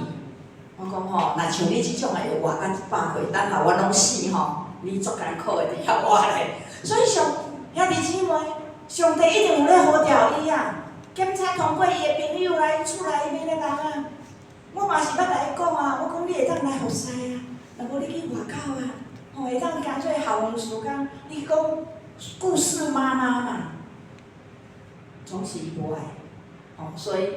我講吼，若像你這種的會活到100歲，等下我攏死吼，你足艱苦的佇遐活咧。所以上兄弟姊妹，上帝一定有咧呼召伊啊！檢查通過伊的朋友來厝內面的人啊，我嘛是捌共伊講啊，我講你會當來服侍啊，若無你去外口啊，吼會當行做校園事工，你講故事媽媽嘛，總是伊無愛，吼，所以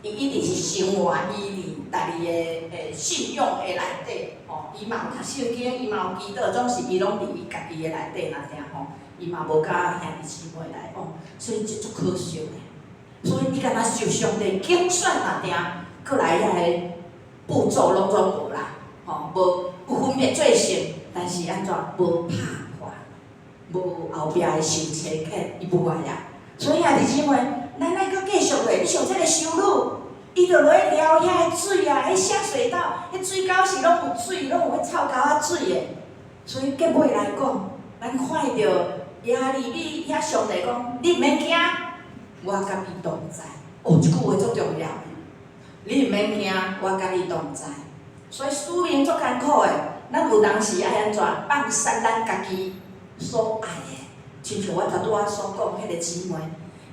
伊一直是生活伊佇家己的信仰的內底，吼，伊嘛有讀聖經，伊嘛有祈禱，總是伊攏佇伊家己的內底爾爾吼，伊嘛無佮兄弟姊妹來往，所以這足可惜的。所以伊敢若受上帝揀選爾爾，閣來遐个步驟攏總無啦，吼，無有分別做聖，但是按怎無拍破，無後壁的受差遣，伊無愛啊。所以兄弟姊妹，咱愛閣繼續落，你像這个修女，伊就落去撩遐个水啊，彼下水道，彼水溝是攏有水，攏有彼臭溝仔水的。所以結尾來講，咱看著耶利米遐上帝講，你毋免驚，我佮你同在。哦，這句話足重要的。你毋免驚，我佮你同在。所以使命足艱苦的，咱有當時愛按怎放殺咱家己所愛的，親像我頭拄仔所講彼个姊妹，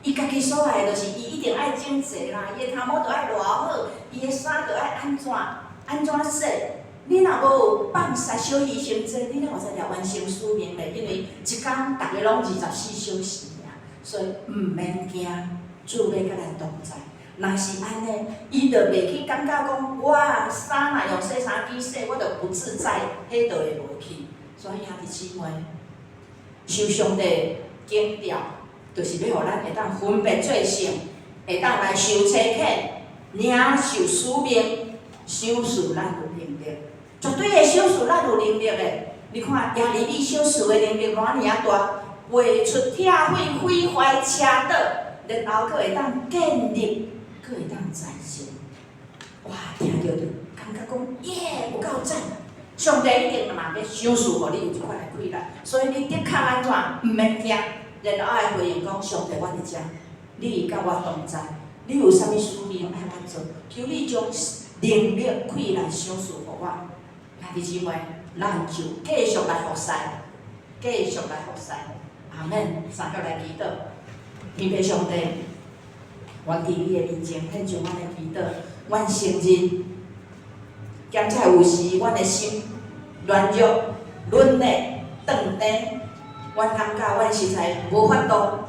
伊家己所愛的，就是伊一定愛整齊啦，伊的頭毛著愛偌好，伊的衫著愛按怎按怎洗。你若無有放殺小犧牲這，你哪會使來完成使命咧？因為一工逐个攏24小時爾，所以毋免驚，主欲佮咱同在。若是按呢，伊就袂去感覺講，我衫若用洗衫機洗，我就不自在，彼就會無去。所以兄弟姊妹，受上帝揀召，就是欲予咱會當分別做聖，會當來受差遣，領受使命，賞賜咱有能力，絕對會賞賜咱有能力的。你看耶利米賞賜的能力偌爾仔大，畫出拆毀、毀壞、車倒，然後閣會當建立，閣會當再生。哇！聽著就感覺講耶，有夠讚！上帝一定嘛欲賞賜予你有這款的氣力，所以你的確按怎毋免驚，然後愛回應講上帝，我佇遮，你佮我同在，你有啥物使命愛我做，求你將能力氣力賞賜予我。兄弟姊妹，咱就繼續來服侍，繼續來服侍。阿們，三個來祈禱，天父上帝，阮佇你的面前獻上阮的祈禱，阮承認，兼且有時阮的心軟弱、軟弱、斷定，阮感覺阮實在無法度，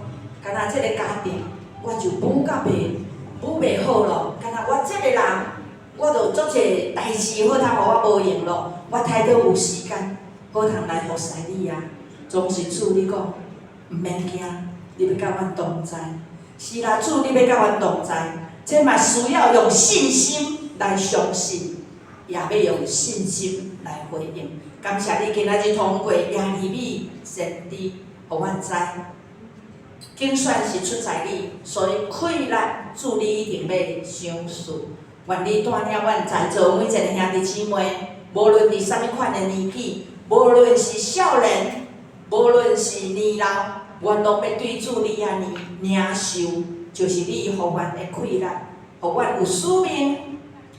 敢若這个家庭，我就母甲袂母袂好咯，敢若我這个人，我就足濟代誌好通予我無閒咯，我太多有時間好通來服侍你啊。總是主你講，毋免驚，你欲佮阮同在。是啦，主你欲佮阮同在，這嘛需要用信心來相信，也欲用信心來回應。感謝你今仔日通過耶利米先知，予阮知，揀選是出在你，所以氣力主你一定欲賞賜。願你帶領阮在座每一個兄弟姊妹，無論佇啥物款的年紀，無論是少年，無論是年老，阮攏欲對主你按呢領受，就是你予阮的氣力，予阮有使命，予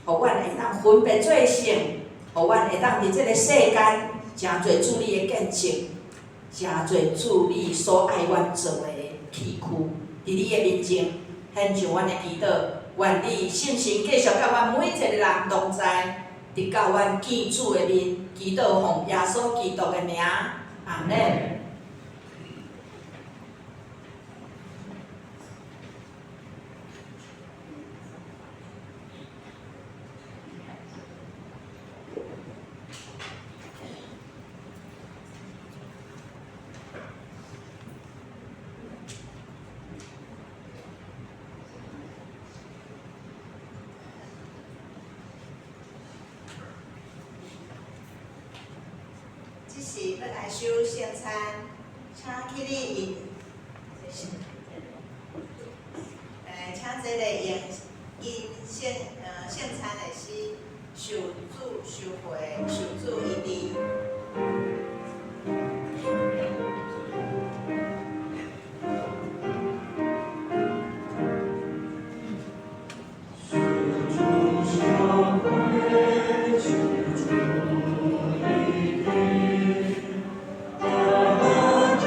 阮會當分別做聖，予阮會當佇這个世間誠濟主你的見證，誠濟主你所愛阮做的器具，佇你的面前獻上阮的祈禱，願你聖神繼續佮阮每一個人同在，直到阮見主的面，祈禱奉耶穌基督的名，阿們。這時欲來守聖餐，請起立用，請這个用因聖餐的詩，受主受會，受主醫治。受主受會，受主醫治，大能之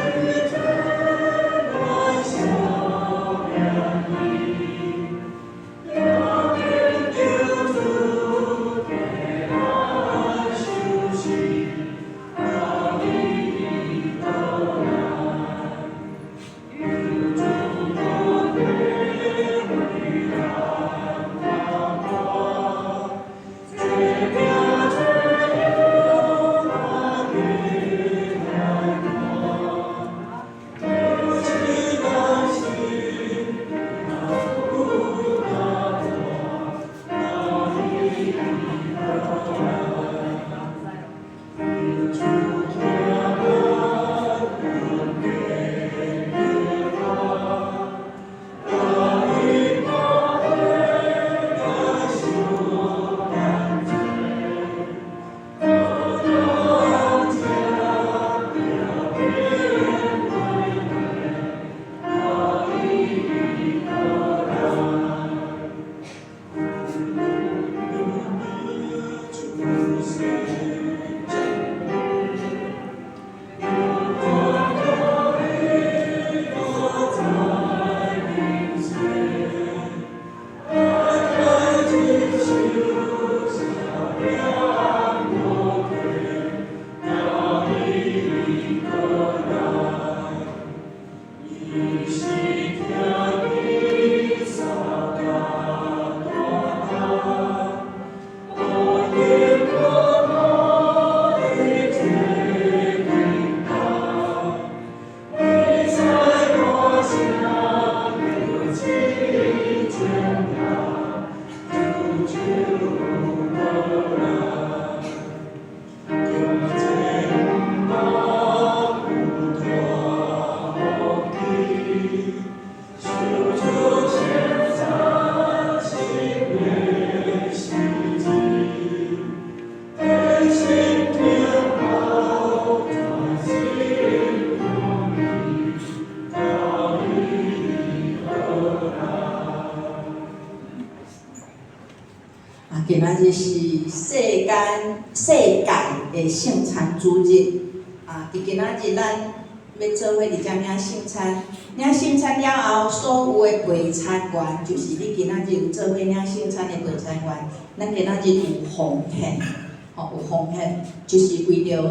今仔日是世界的聖餐主日。啊，佇今仔日咱欲做伙佇遮領聖餐，領聖餐了後，所有的陪餐員，就是你今仔日有做伙領聖餐的陪餐員，咱今仔日有奉獻，吼，有奉獻，就是為著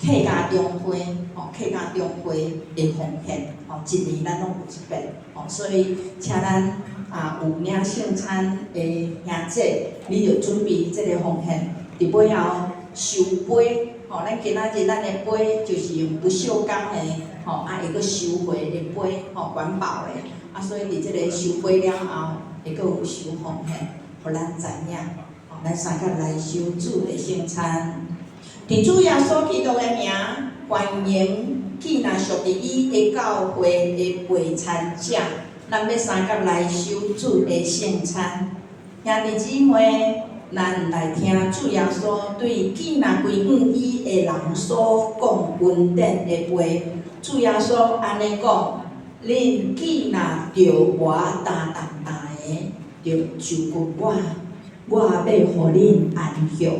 客家中會，吼，客家中會的奉獻，吼，一年咱攏有一遍，吼，所以請咱啊有領聖餐的兄姐，你著準備這个奉獻，佇尾後收杯，吼，咱今仔日咱的杯就是用不鏽鋼的，吼，啊會閣收回的杯，吼，環保的，啊，所以佇這个收杯了後，會閣有收奉獻，予咱知影，吼，咱相佮來收主的聖餐。佇主耶穌基督的名，歡迎既若屬佇伊的教會的陪餐者，咱欲相佮來收主的聖餐。兄弟姊妹，咱來聽主耶穌對既若歸向伊的人所講恩典的話。主耶穌按呢講：恁既若著我擔重擔的，著就近我，我欲予恁安歇。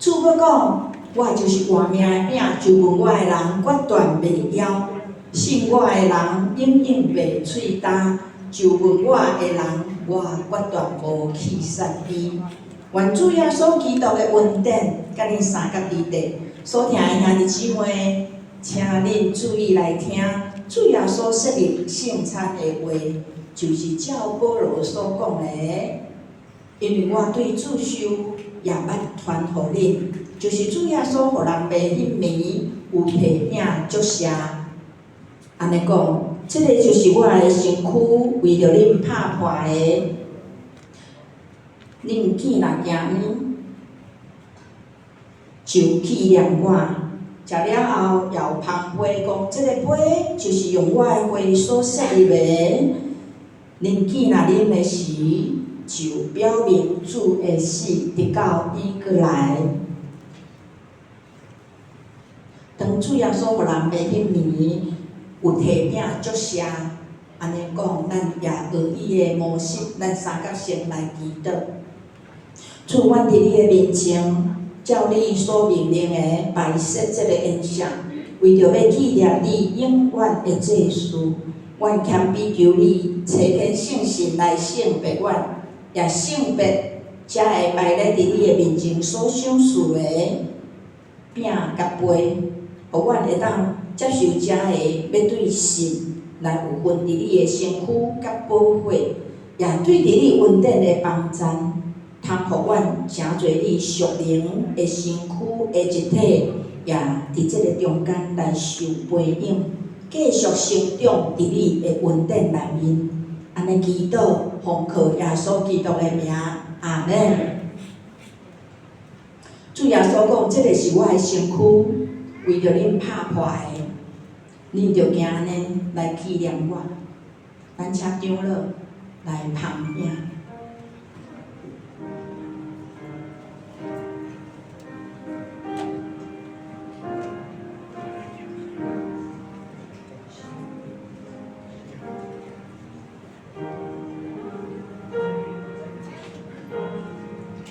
主閣講：我就是活命的餅，就近我的人，決斷袂枵；信我的人，永遠袂喙焦。就近我的人，我決斷無去殺伊。願主耶穌基督的恩典，佮恁相佮佇底。所聽的兄弟姊妹，請恁注意來聽，主耶穌設立聖餐的話，就是照保羅所講的。因為我對主受，也捌傳予恁，就是主耶穌予人賣彼暝，有提餅祝謝，按呢講，這个就是我的身軀，為著恁拍破的。恁既若行遠，就紀念我。食了後，又捧杯講，這个杯就是用我的血所設立的。恁既若啉的時，就表明主的死，直到伊閣來。當主耶穌予人賣彼暝，有提餅祝謝，按呢講，咱也學伊的模式，咱相佮先來祈禱。主，阮佇你的面前，照你所命令的擺設這个宴席，為著欲紀念你永遠的祭事，阮謙卑求你，差遣聖神來聖別阮，也聖別遮个擺列佇你的面前所賞賜的餅佮杯，予阮會當接受遮个欲對信來有份佇你的身軀佮寶血，也對佇你恩典的幫贊，通予阮成做你屬靈的身軀的一體，也佇這个中間來受培養，繼續成長佇你的恩典內面。按呢祈禱，奉靠耶穌基督的名，阿們。主耶穌講：這个是我的身軀，為著恁拍破的，恁著行按呢來紀念我。咱請長老來捧餅。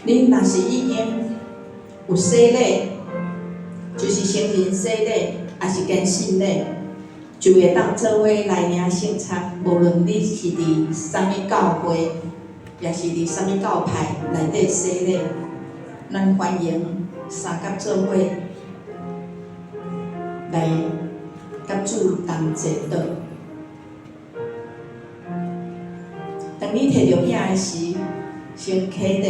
恁若是已經有洗禮，就是成人洗禮，抑是堅信禮，就會當做伙來領聖餐。無論你是佇啥物教會，抑是佇啥物教派內底洗禮，咱歡迎相佮做伙來佮主同齊禱。當你提著餅的時，先起立。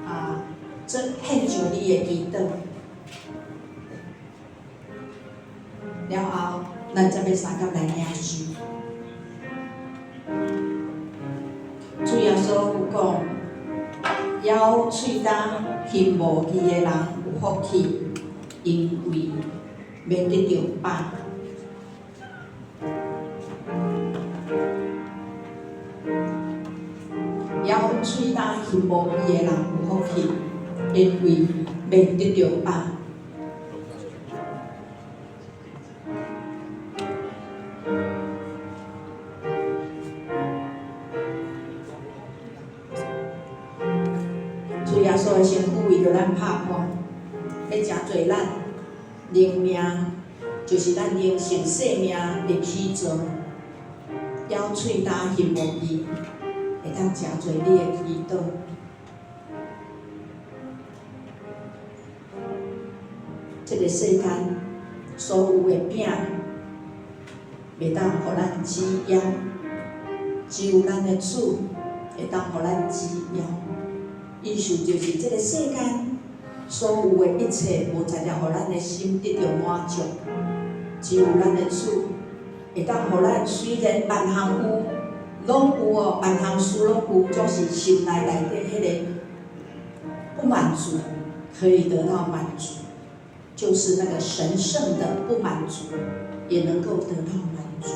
啊，做獻上你的祈禱，了後，咱才欲相佮來領受。主耶穌有講，枵喙焦行無義的人有福氣，因為欲得著飽。枵喙焦行無義的人有福氣，因為欲得著飽。主耶耶穌的身軀為著咱拍破，欲成濟咱靈命，就是咱靈性生命的起造。咬喙焦翕無伊，會當誠濟你的祈禱。這个世間所有的餅，袂當予咱止枵，只有咱的主會當予咱止枵。意思就是這个世間所有的一切，無才調予咱的心得著滿足，只有咱的主會當予咱雖然萬項有，攏有哦，萬項事攏有，總是心內內底彼個不滿足，可以得到滿足。就是那個神聖的不滿足，也能夠得到滿足。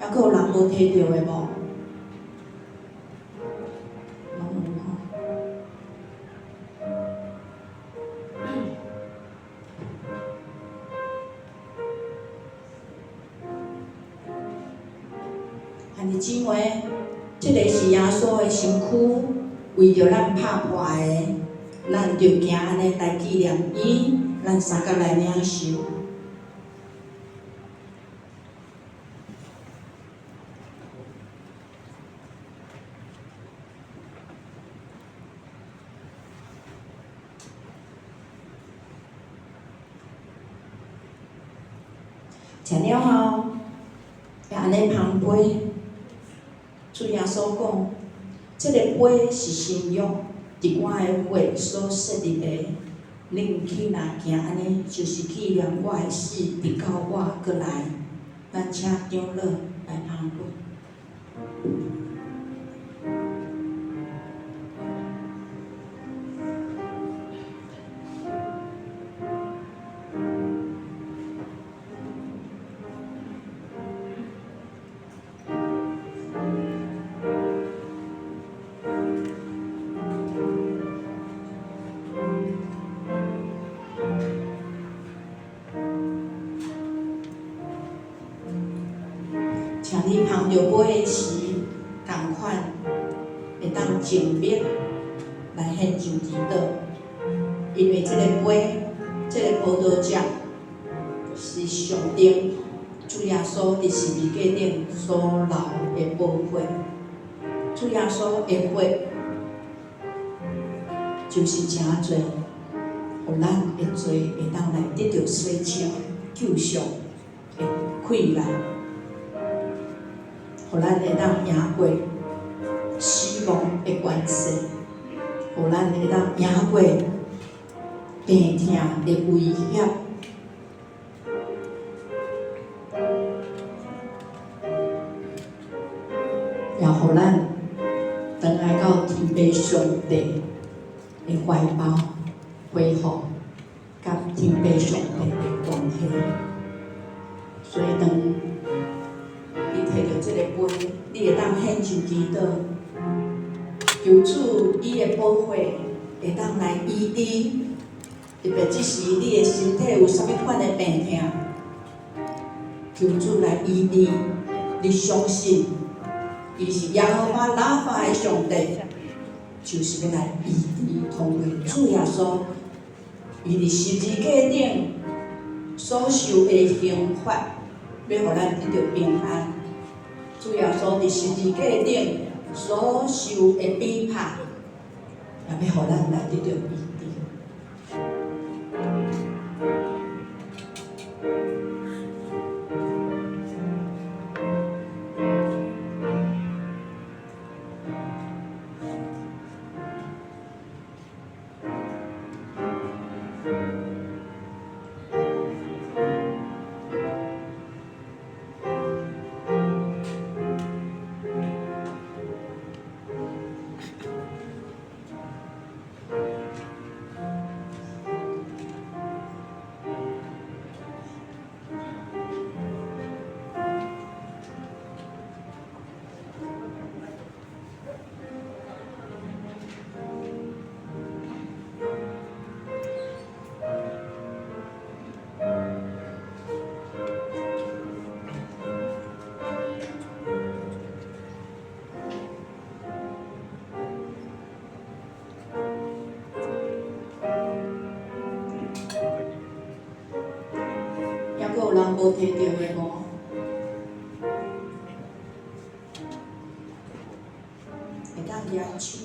猶閣有人無提著的無？攏有吼。兄弟姊妹，這个是耶穌的身軀，為著咱拍破的，咱著行按呢來紀念伊，咱相共來領受。食了後，也按呢捧杯，主耶穌講：這个杯是新約，佇我的血所設立的。恁去若行按呢，就是紀念我的死，直到我閣來。咱請長老來捧杯。請你捧著杯時，仝款會當靜默來獻上祈禱，因為這个杯，這个葡萄汁是象徵主耶穌佇十字架頂所流的寶血。主耶穌的血就是誠濟，予咱的罪會當來得著洗清、救贖的氣力。予咱會當贏過死亡的權勢，予咱會當贏過病痛的威脅，也予咱轉來到天父上帝的懷抱，恢復佮天父上帝的關係。所以當你提著這个杯，你會當獻上祈禱，求主伊的寶血會當來醫治，特別這時你的身體有啥物款的病痛，求主來醫治。你相信，伊是耶和華拉法的上帝，就是欲來醫治。通過主耶穌，伊佇十字架頂所受的刑罰，欲予咱得著平安。主耶穌佇十字架頂所受的鞭拍，也欲予咱來得著醫治。閣有人無提著的無？會當舉手。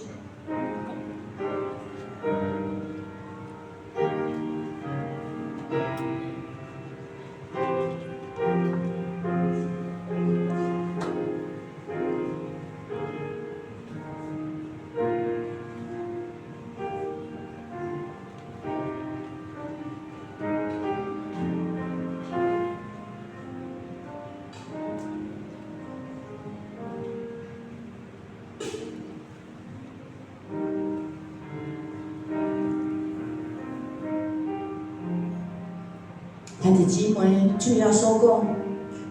兄弟姊妹，主耶穌講，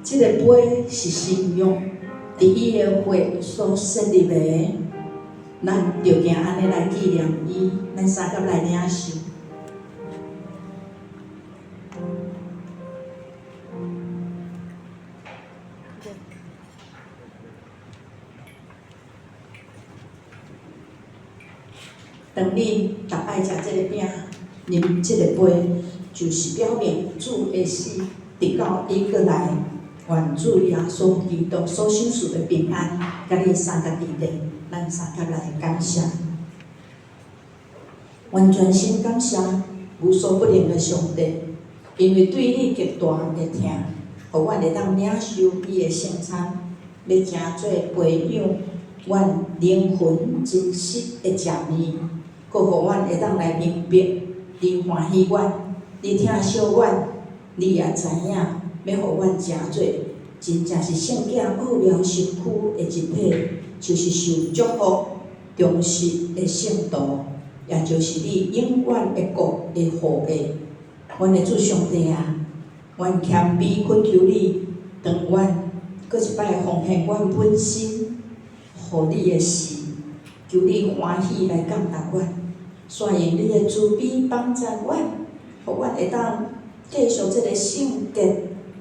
這个杯是新約，佇伊的血所設立的，咱著行按呢來紀念伊，咱相佮來領受。當恁逐擺食這个餅，啉這个杯，就是表明主的死，直到伊閣來，願主耶穌基督所賞賜的平安，佮你相佮佇咧，咱相佮來感謝。願全心感謝無所不能的上帝，因為對你極大的疼，予阮會當領受伊的聖餐，欲成做培養阮靈魂真實的食麵，閣予阮會當來明白，你歡喜阮，你疼惜阮，你也知影欲予阮成做真正是聖潔奧妙身軀的一體，就是受祝福、忠實的聖徒，也就是你永遠的國的後裔。阮的主上帝啊，阮謙卑懇求你，當阮閣一擺奉獻阮本身，予你的時，求你歡喜來感動阮，煞用你的慈悲幫助阮，予阮會當繼續這个聖潔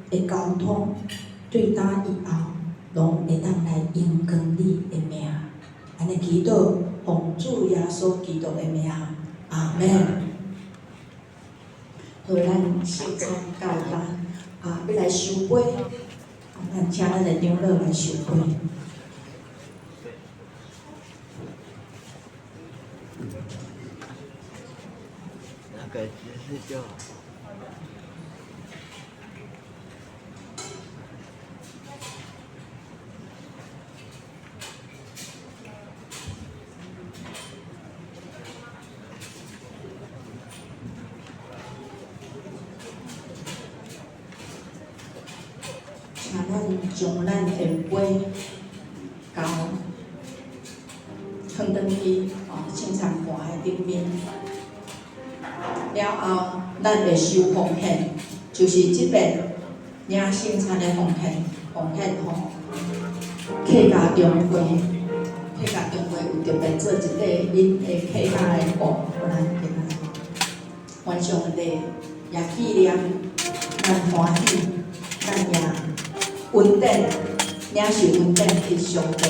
的交通，對今以後，攏會當來榮光你的名。按呢祈禱，奉主耶穌基督的名，阿們。好，咱聖餐到這，啊，欲來收杯，咱請咱的長老來收杯。那個指示就好。請咱將咱的杯交放轉去吼聖餐盤的頂面。了後，咱會收奉獻，就是這擺領聖餐的奉獻，奉獻予客家中會，客家中會有特別做一塊𪜶的客家的布，予咱今仔日。願上帝也紀念咱歡喜，咱也恩典，領受恩典佇上帝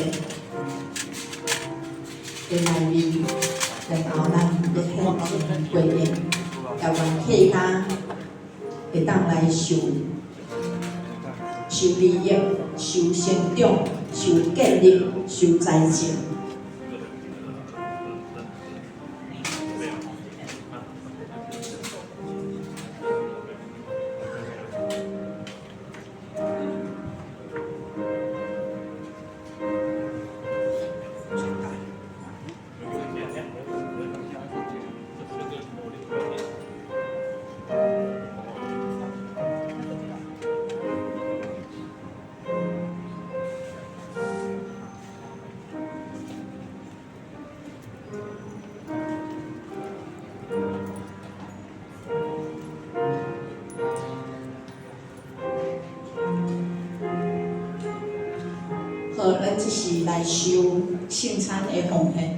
的內面，然後咱欲獻上回應，也願客家會當來受受利益、受成長、受建立、受栽種。好，咱這是來收聖餐的奉獻。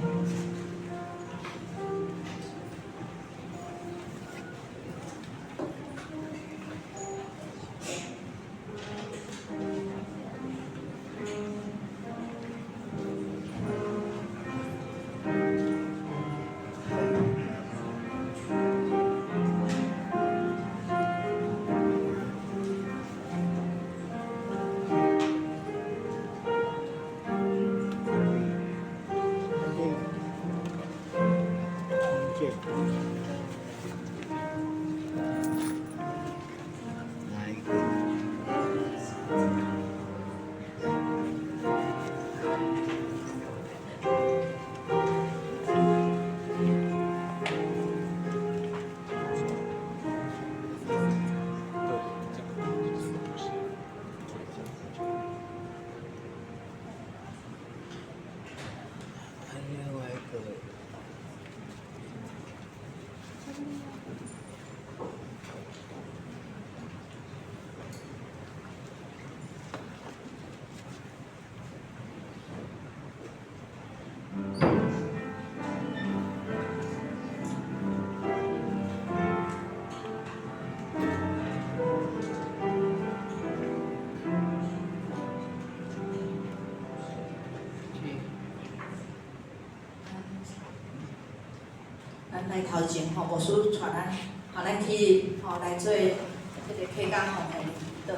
咱來頭前吼，牧師帶咱，吼，咱去吼來做這个客家奉獻的祈禱。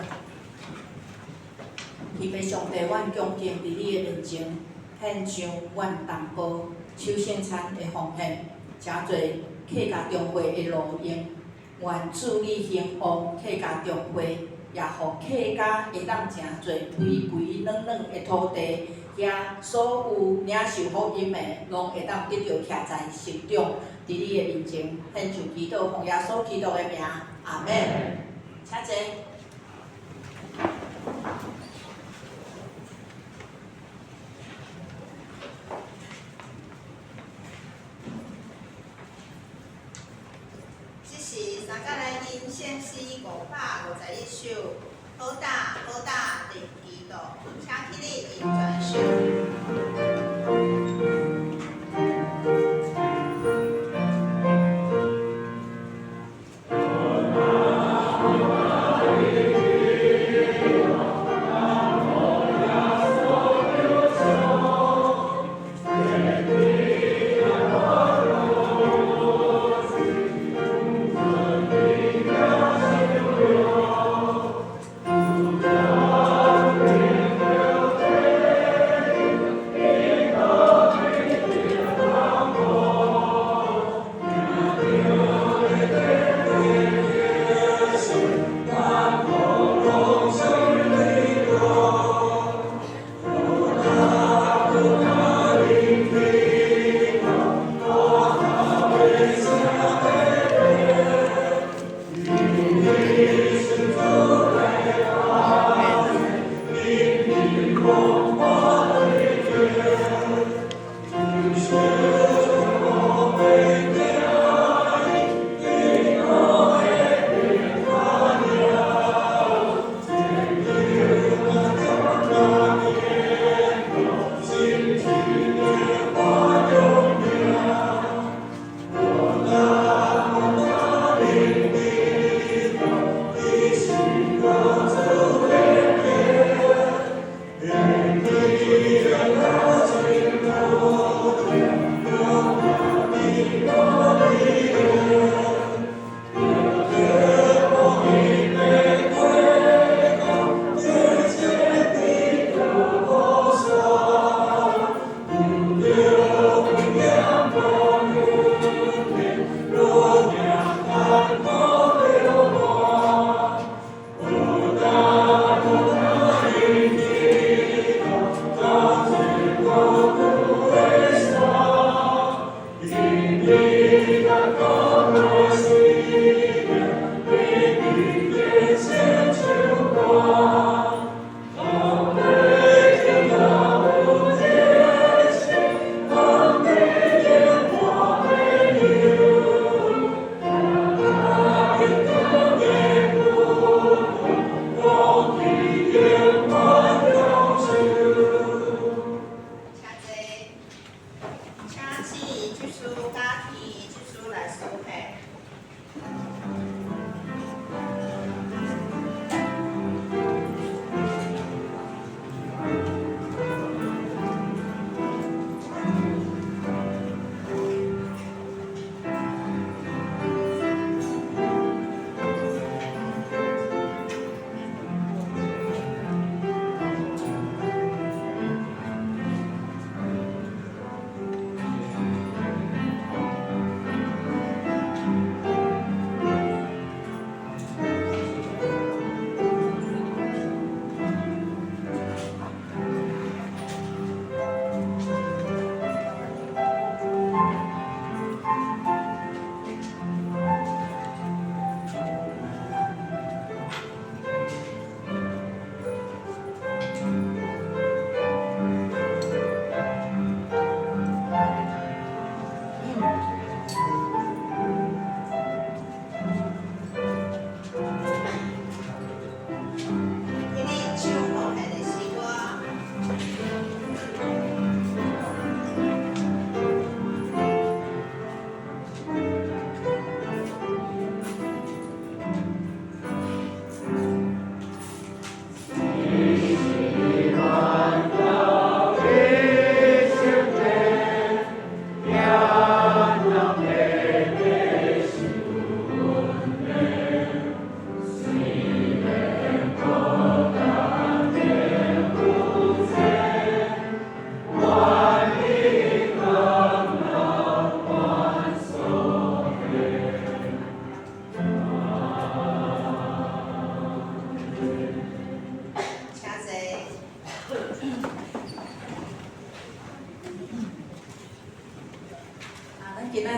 天父上帝，阮恭敬佇你的面前，獻上阮同胞守聖餐的奉獻，誠濟客家中會的路用。願主你興旺客家中會，也予客家會當誠濟肥肥軟軟的土地，遐所有領受福音的，攏會當得著徛在成長。佇你的面前獻上祈禱，奉耶穌基督的名，阿們。請坐。這時，三甲來吟聖詩551首，好大好大認基督，請起立吟全首。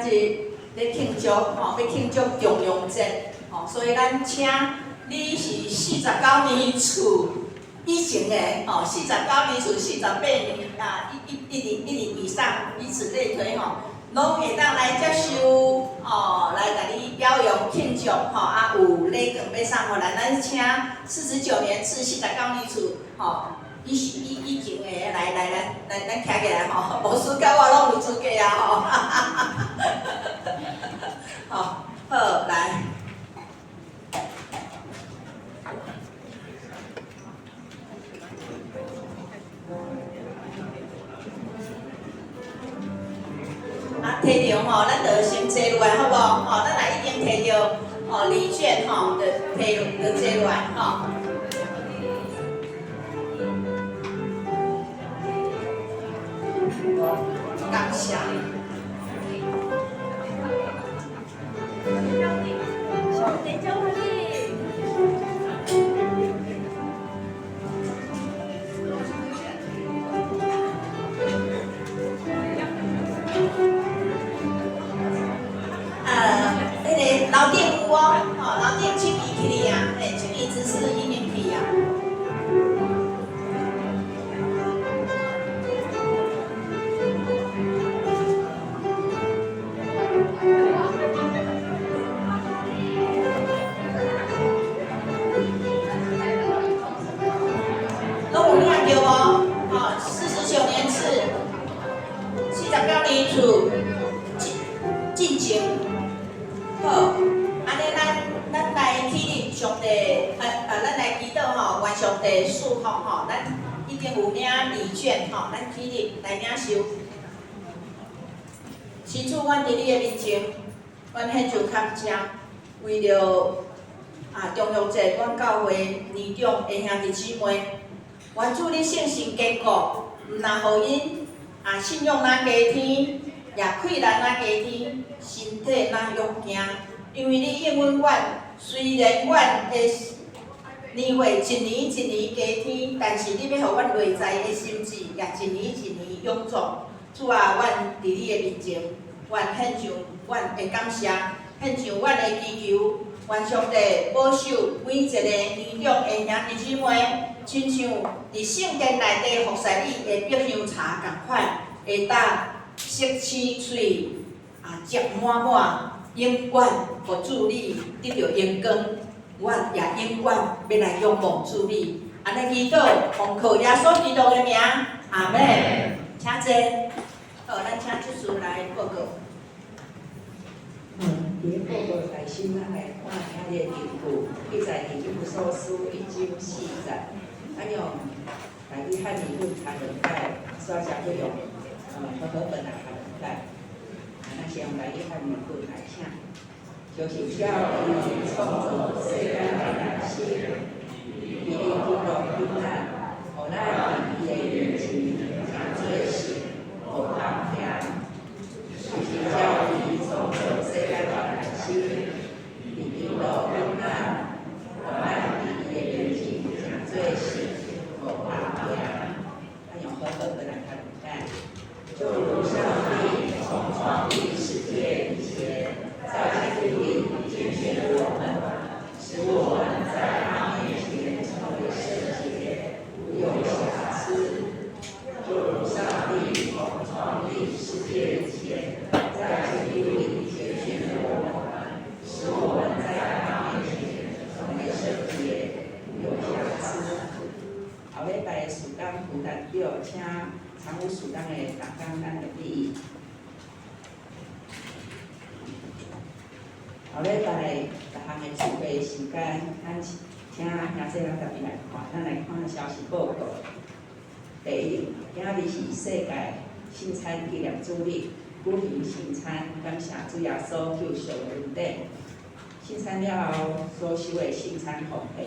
是咧慶祝吼，欲慶祝重陽節吼，所以咱請你是四十九年次以前的吼，四十九年次、48年啊，一一一年一年以上，以此類推吼，攏會當來接受吼，來共你表揚慶祝吼，啊有禮券欲送予咱，咱請四十九年次、四十九年次吼。以以以前的來來來來，咱徛起來吼，無輸甲我攏有資格啊吼，吼，好來。啊，提著吼，咱就先坐落來好無？吼，咱若已經提著吼禮券吼，就提就坐落來吼。感謝。上帝祝福你。彼个樓頂有哦，吼，樓頂請伊起來啊，嘿，請伊執事已經去啊。攏有領著無？吼，49年次，49年次，進進前，好，按呢咱咱來起立上帝，咱來祈禱吼，願上帝賜福吼，咱已經有領禮券吼，咱起立來領受。施主，阮佇你的面前，阮獻上感謝，為著啊重陽節，阮教會年長的兄弟姊妹，願主你聖神堅固，毋但予𪜶啊信仰若加添，也氣力若加添，身體若勇健。因為你應允阮，雖然阮的年歲一年一年加添，但是你欲予阮內在的心志也一年一年勇壯。主啊，阮佇你的面前，阮獻上阮的感謝，獻上阮的祈求，願上帝保守每一个年長的兄弟姊妹，親像佇聖殿內底服侍你的白香茶仝款，會當色青喙啊，汁滿滿，永遠予主你得著榮光，阮也永遠欲來仰望主你。按呢祈禱，奉靠耶穌基督的名，阿們。請坐。好，咱請執事來報告。佇咧報告開始，咱來看今日的經句，記載佇以弗所書一章四節。咱用台語漢語本讀兩擺，煞才閣用和合本來讀兩擺。啊，咱先用台語漢語本來請。就是照伊創造世間的良心，伊已經落給咱，予咱佇伊的面前成做聖，無通嫌。就是照伊創造世間的良心，伊已經落給咱，予咱佇伊的面前成做聖，無通嫌。咱用和合本來讀兩擺。就如上帝從創立世界以前，在基督裡揀選了我們，使我們在他面前成為聖潔，無有瑕疵。就如上帝從創立世界以前，在基督裡揀選了我們，使我們在他面前成為聖潔，無有瑕疵。後禮拜的事工負擔表，請常務事工的同工咱入去。後禮拜逐項的聚會時間，咱請兄弟人特別來看，咱來看消息報告。第一，今日是世界聖餐紀念主日，舉行聖餐，感謝主耶穌救贖的恩典。聖餐了後所收的聖餐奉獻，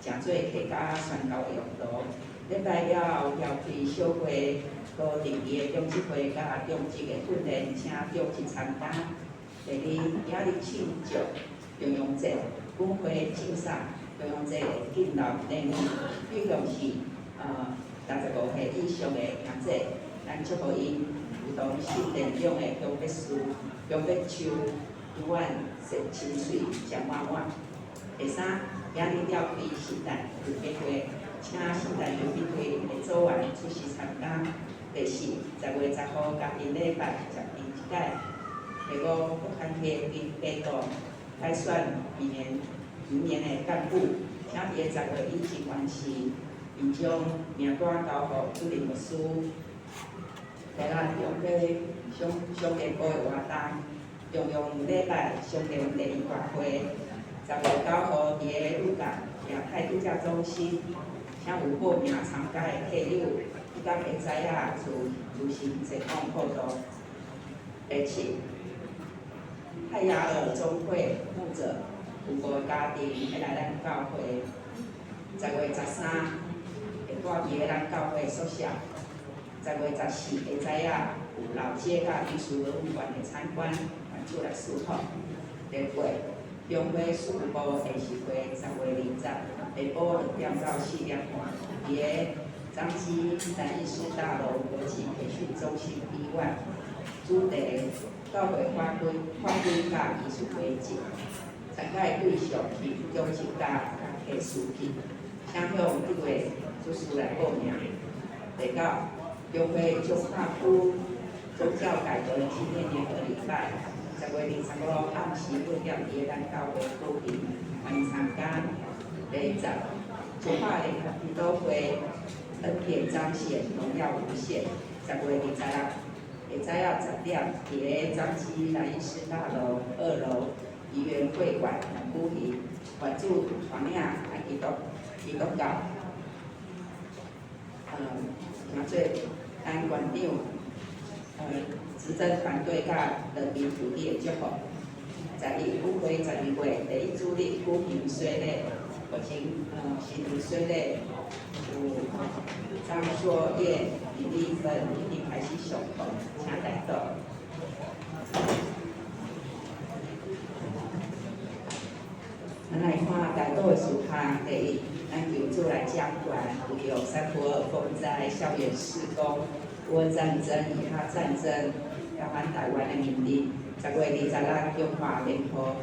誠做客家宣教的用途。禮拜了後，召開小會，閣定期的長執會佮長執的訓練，請長執參加。第二，今日慶祝重陽節，本會贈送重陽節的敬老禮物，對象是65歲以上的長者，咱祝福𪜶。如同圣殿中的香柏树、香柏树，永远青翠食满满。第三，今日召开圣诞筹备会，请圣诞筹备会的组员出席参加。第四，10月10号家庭礼拜10年一摆。第五，福康溪街道改选明年的干部，请伫个10月以前完成，并將名單交予主任牧師。第六，中會商業部的活動，中央禮拜商業聯誼大會，10月9號佇个鹿港亞太度假中心，請有報名參加的客友，彼工會知影自行前往報到。第七，泰雅爾總會牧者有五個家庭欲來咱教會，10月13會住佇個咱教會宿舍。10月14下早仔有老街佮民俗博物館的參觀，願主來賜福。第八，中會事務部理事會10月20下晡2點到4點半，佇個彰基南藝師大樓國際培訓中心 B1，主題教會法規佮藝術規則。參加的對象是副總執佮客司機，請向這位主事來報名。第九，中會彰化區宗教改革紀念聯合禮拜，10月25暗時8點，佇個咱教會舉行，歡迎參加。第十，彰化聯合祈禱會恩典彰顯，榮耀無限。10月26下早仔10點，佇個彰基南藝師大樓2樓怡園會館舉行，願主帶領咱基督教，名做咱縣長，執政團隊佮人民土地的祝福。11，舞會12月第一主日舉行洗禮，目前新年洗禮有張碩燕、李麗芬已經開始上課，請來到。咱來看代禱的事項，第一，咱求主來掌權，為著三波爾風災、校園施工、烏俄戰爭、以哈戰爭，台灣台灣的民地。10月26，中華聯合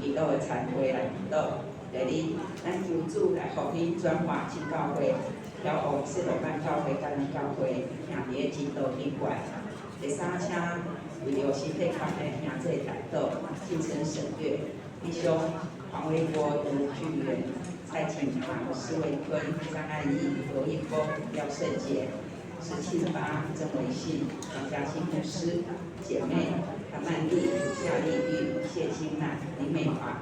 祈禱的餐會來祈禱。第二，咱求主來復興轉化真教會，眺望西羅曼教會佮咱教會徛佇个真道頂懸。第三，請為著身體較的兄弟代禱，進城省略，弟兄黃維國、吳俊元、蔡景堂、施維坤、張安義、羅一峰、廖勝傑、石慶發、曾維信、張嘉欣牧師姐妹譚曼麗、夏麗玉、謝金曼、林美華、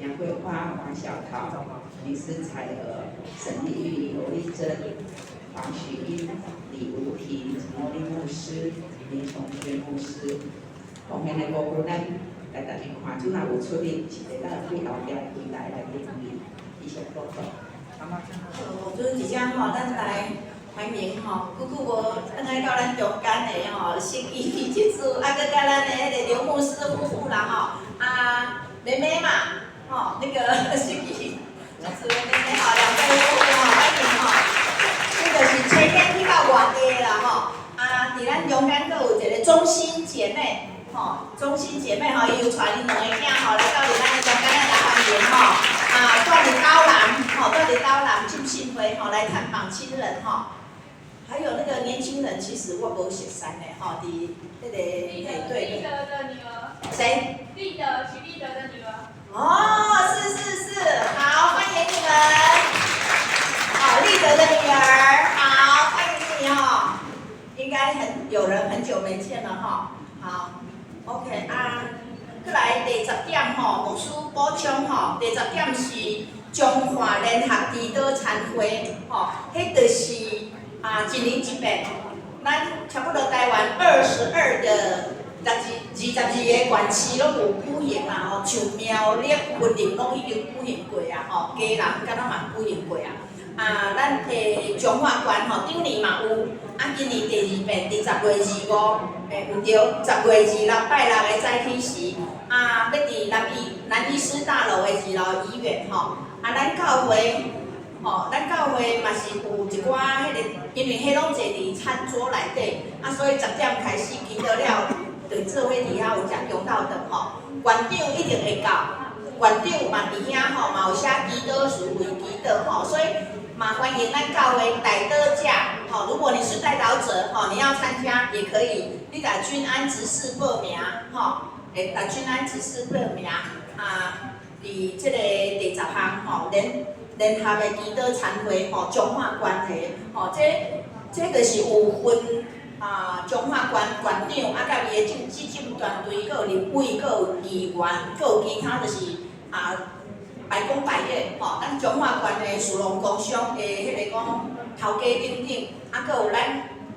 楊桂花、王小桃、林思彩娥、沈麗玉、劉麗珍、黃許英、李如萍、陳歐麗牧師、林崇軒牧師。奉獻的部分，咱來逐日看，主若有出入，是會當對後壁櫃台來登記。以上報告。好，就是佇遮吼，咱來歡迎吼，久久無轉來到咱中間的吼，新義這次啊，閣佮咱的彼個劉牧師夫婦啦吼，啊，妹妹嘛，吼，那個新義這次的妹妹吼，兩對夫婦吼，歡迎吼。這就是前天去到外地啦吼，啊，佇咱中間閣有一個中心姐妹，吼，中心姐妹吼，伊有帶𪜶兩个囝吼來到佇咱的中間來歡迎吼。啊，住佇斗南，吼，住佇斗南浸信會吼來探訪親人吼。還有那個年輕人，其實我無熟似的吼，佇彼個嘿對。立德的女兒。誰？立德，許立德的女兒。哦，是是是，好，歡迎你們。好，立德的女兒，好，歡迎你哦。應該很有人很久沒見了哈。好，OK 啊，閣來第十點吼，牧師補充吼，第十點是彰化聯合祈禱餐會吼，彼就是啊，一年一遍，咱差不多台灣22個、22個縣市攏有舉行啦吼，像苗栗、雲林攏已經舉行過啊吼，基隆敢若嘛舉行過啊。啊，咱的彰化縣吼，頂年嘛有，啊，今年第二遍，佇10月25，欸，有對，10月26拜六的早起時，啊，欲佇南醫南醫師大樓的二樓醫院吼，啊，咱教會吼，咱教會嘛是有一寡彼個，因為彼攏坐佇餐桌內底，啊，所以10點開始祈禱了，就做伙佇遐有食中晝頓吼。縣長一定會到，縣長嘛佇遐吼，嘛有寫祈禱詞為祈禱吼，所以嘛歡迎咱教會代禱者吼，如果你是代禱者吼，你要參加也可以，你共君安執事報名吼，會共君安執事報名啊，佇這個第十項吼，聯合的祈禱餐會吼，彰化縣的吼，這就是有分啊，彰化縣縣長啊，佮伊的執政團隊，閣有立委，閣有議員，閣有其他就是啊，百工百業吼，咱彰化縣的士農工商的彼个講頭家等等，啊，閣有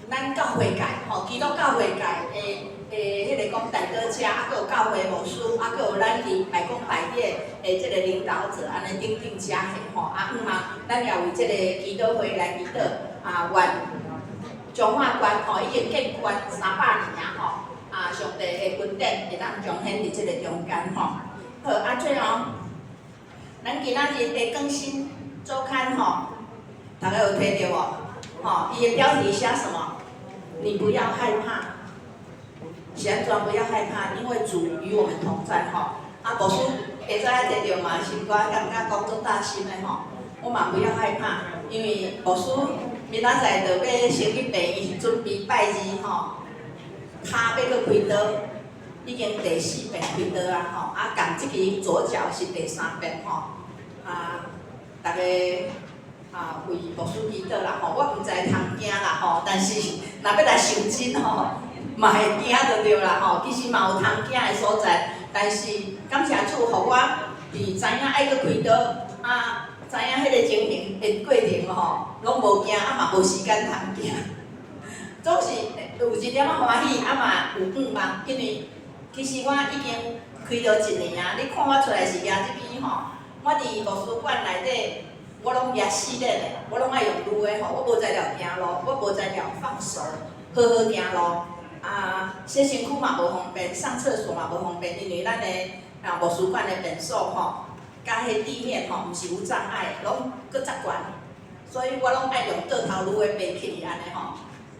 咱教會界吼，基督教會界的彼个講代禱者，啊，閣有教會牧師，啊，閣有咱佇百工百業的這個領導者，按呢等等遮個吼，啊，向望咱也為這個祈禱會來祈禱，啊，願彰化縣吼已經建縣300年啊吼，啊，上帝的恩典會當彰顯佇這個中間吼。好，啊，最後，咱今仔日的更新週刊吼，大家有提著無？吼，伊的標題寫什麼？你不要害怕。是按怎不要害怕？因為主與我們同在吼。啊，牧師下早提著嘛，是我感覺講足扎心的吼。我嘛不要害怕，因為牧師明仔載就欲先去病院，準備拜二吼，跤欲閣開刀，已經第四遍開刀啊吼，啊，仝這支左腳是第三遍吼，啊，逐家啊為牧師祈禱啦吼，我毋知通驚啦吼，但是若欲來受真吼，嘛會驚就對啦吼。其實嘛有通驚的所在，但是感謝主，予我佇知影愛閣開刀啊。知影彼个情形的過程吼，攏無驚，啊嘛無時間通驚，總是有一點仔歡喜，啊嘛有向望，因為其實我已經開刀一年啊，你看我出來是舉這支吼，我佇牧師館內底，我攏舉四輪的，我攏愛用攄的吼，我無材料行路，我無材料放手，好好行路，啊，洗身軀嘛無方便，上廁所嘛無方便，因為咱的啊牧師館的便所吼。佮彼地面吼，毋是有障礙，攏閣較懸，所以我攏愛用倒頭攄的爬起去按呢吼。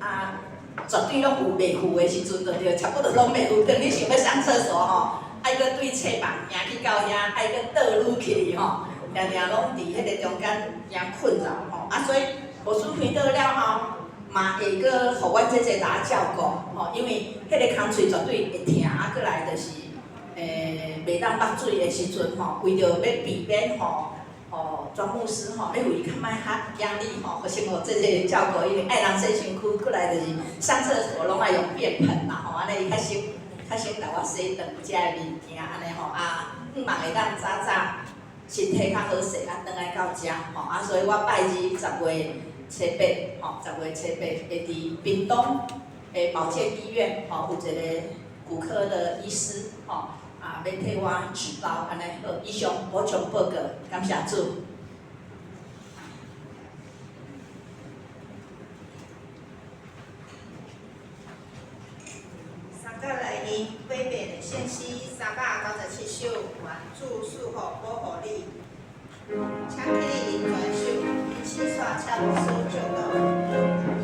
啊，絕對攏有袂赴的時陣，就對，差不多攏袂赴。當你想欲上廁所吼，愛閣對冊房行去到遐，愛閣倒攄起去吼，定定攏佇彼个中間誠困擾吼。啊，所以牧師開刀了後，嘛會閣予阮姐姐來照顧吼，因為彼个空喙絕對會疼，啊，閣來就是。袂當目水的時陣吼，為著欲避免吼，吼莊牧師吼，欲予伊較莫較壓力吼，予先予姐姐照顧，因為愛人洗身軀，閣來就是上廁所攏愛用便盆啦吼，按呢伊較省較省共我洗頓食的物件按呢吼，啊，向望會當早早身體較好勢，啊，轉來到遮吼，啊，所以我拜二10月7吼，10月7會佇屏東的保健醫院吼，有一个骨科的醫師吼。啊，欲替我指導按呢好，以上補充報告，感謝主。三甲來因八遍的聖詩397首，願主賜福保護你，請起立用全首，一起煞請牧師祝禱。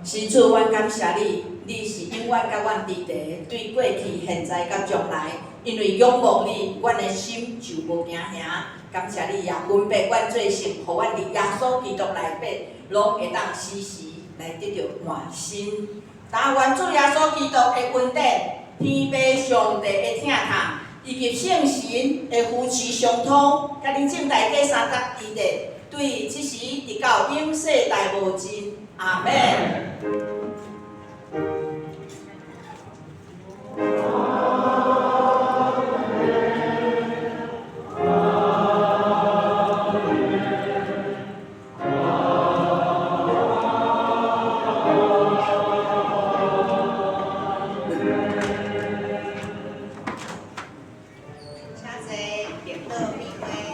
是主，阮感謝你，你是永遠佮阮佇佇，對過去、現在佮將來，因為仰望你，阮的心就無驚嚇。感謝你也分別阮做聖，予阮佇耶穌基督內底，攏會當時時來得著換新。但願主耶穌基督的恩典、天父上帝的疼痛，以及聖神的扶持相通，佮恁眾大家三十二日，對這時直到永世代無盡。阿們。倒面話。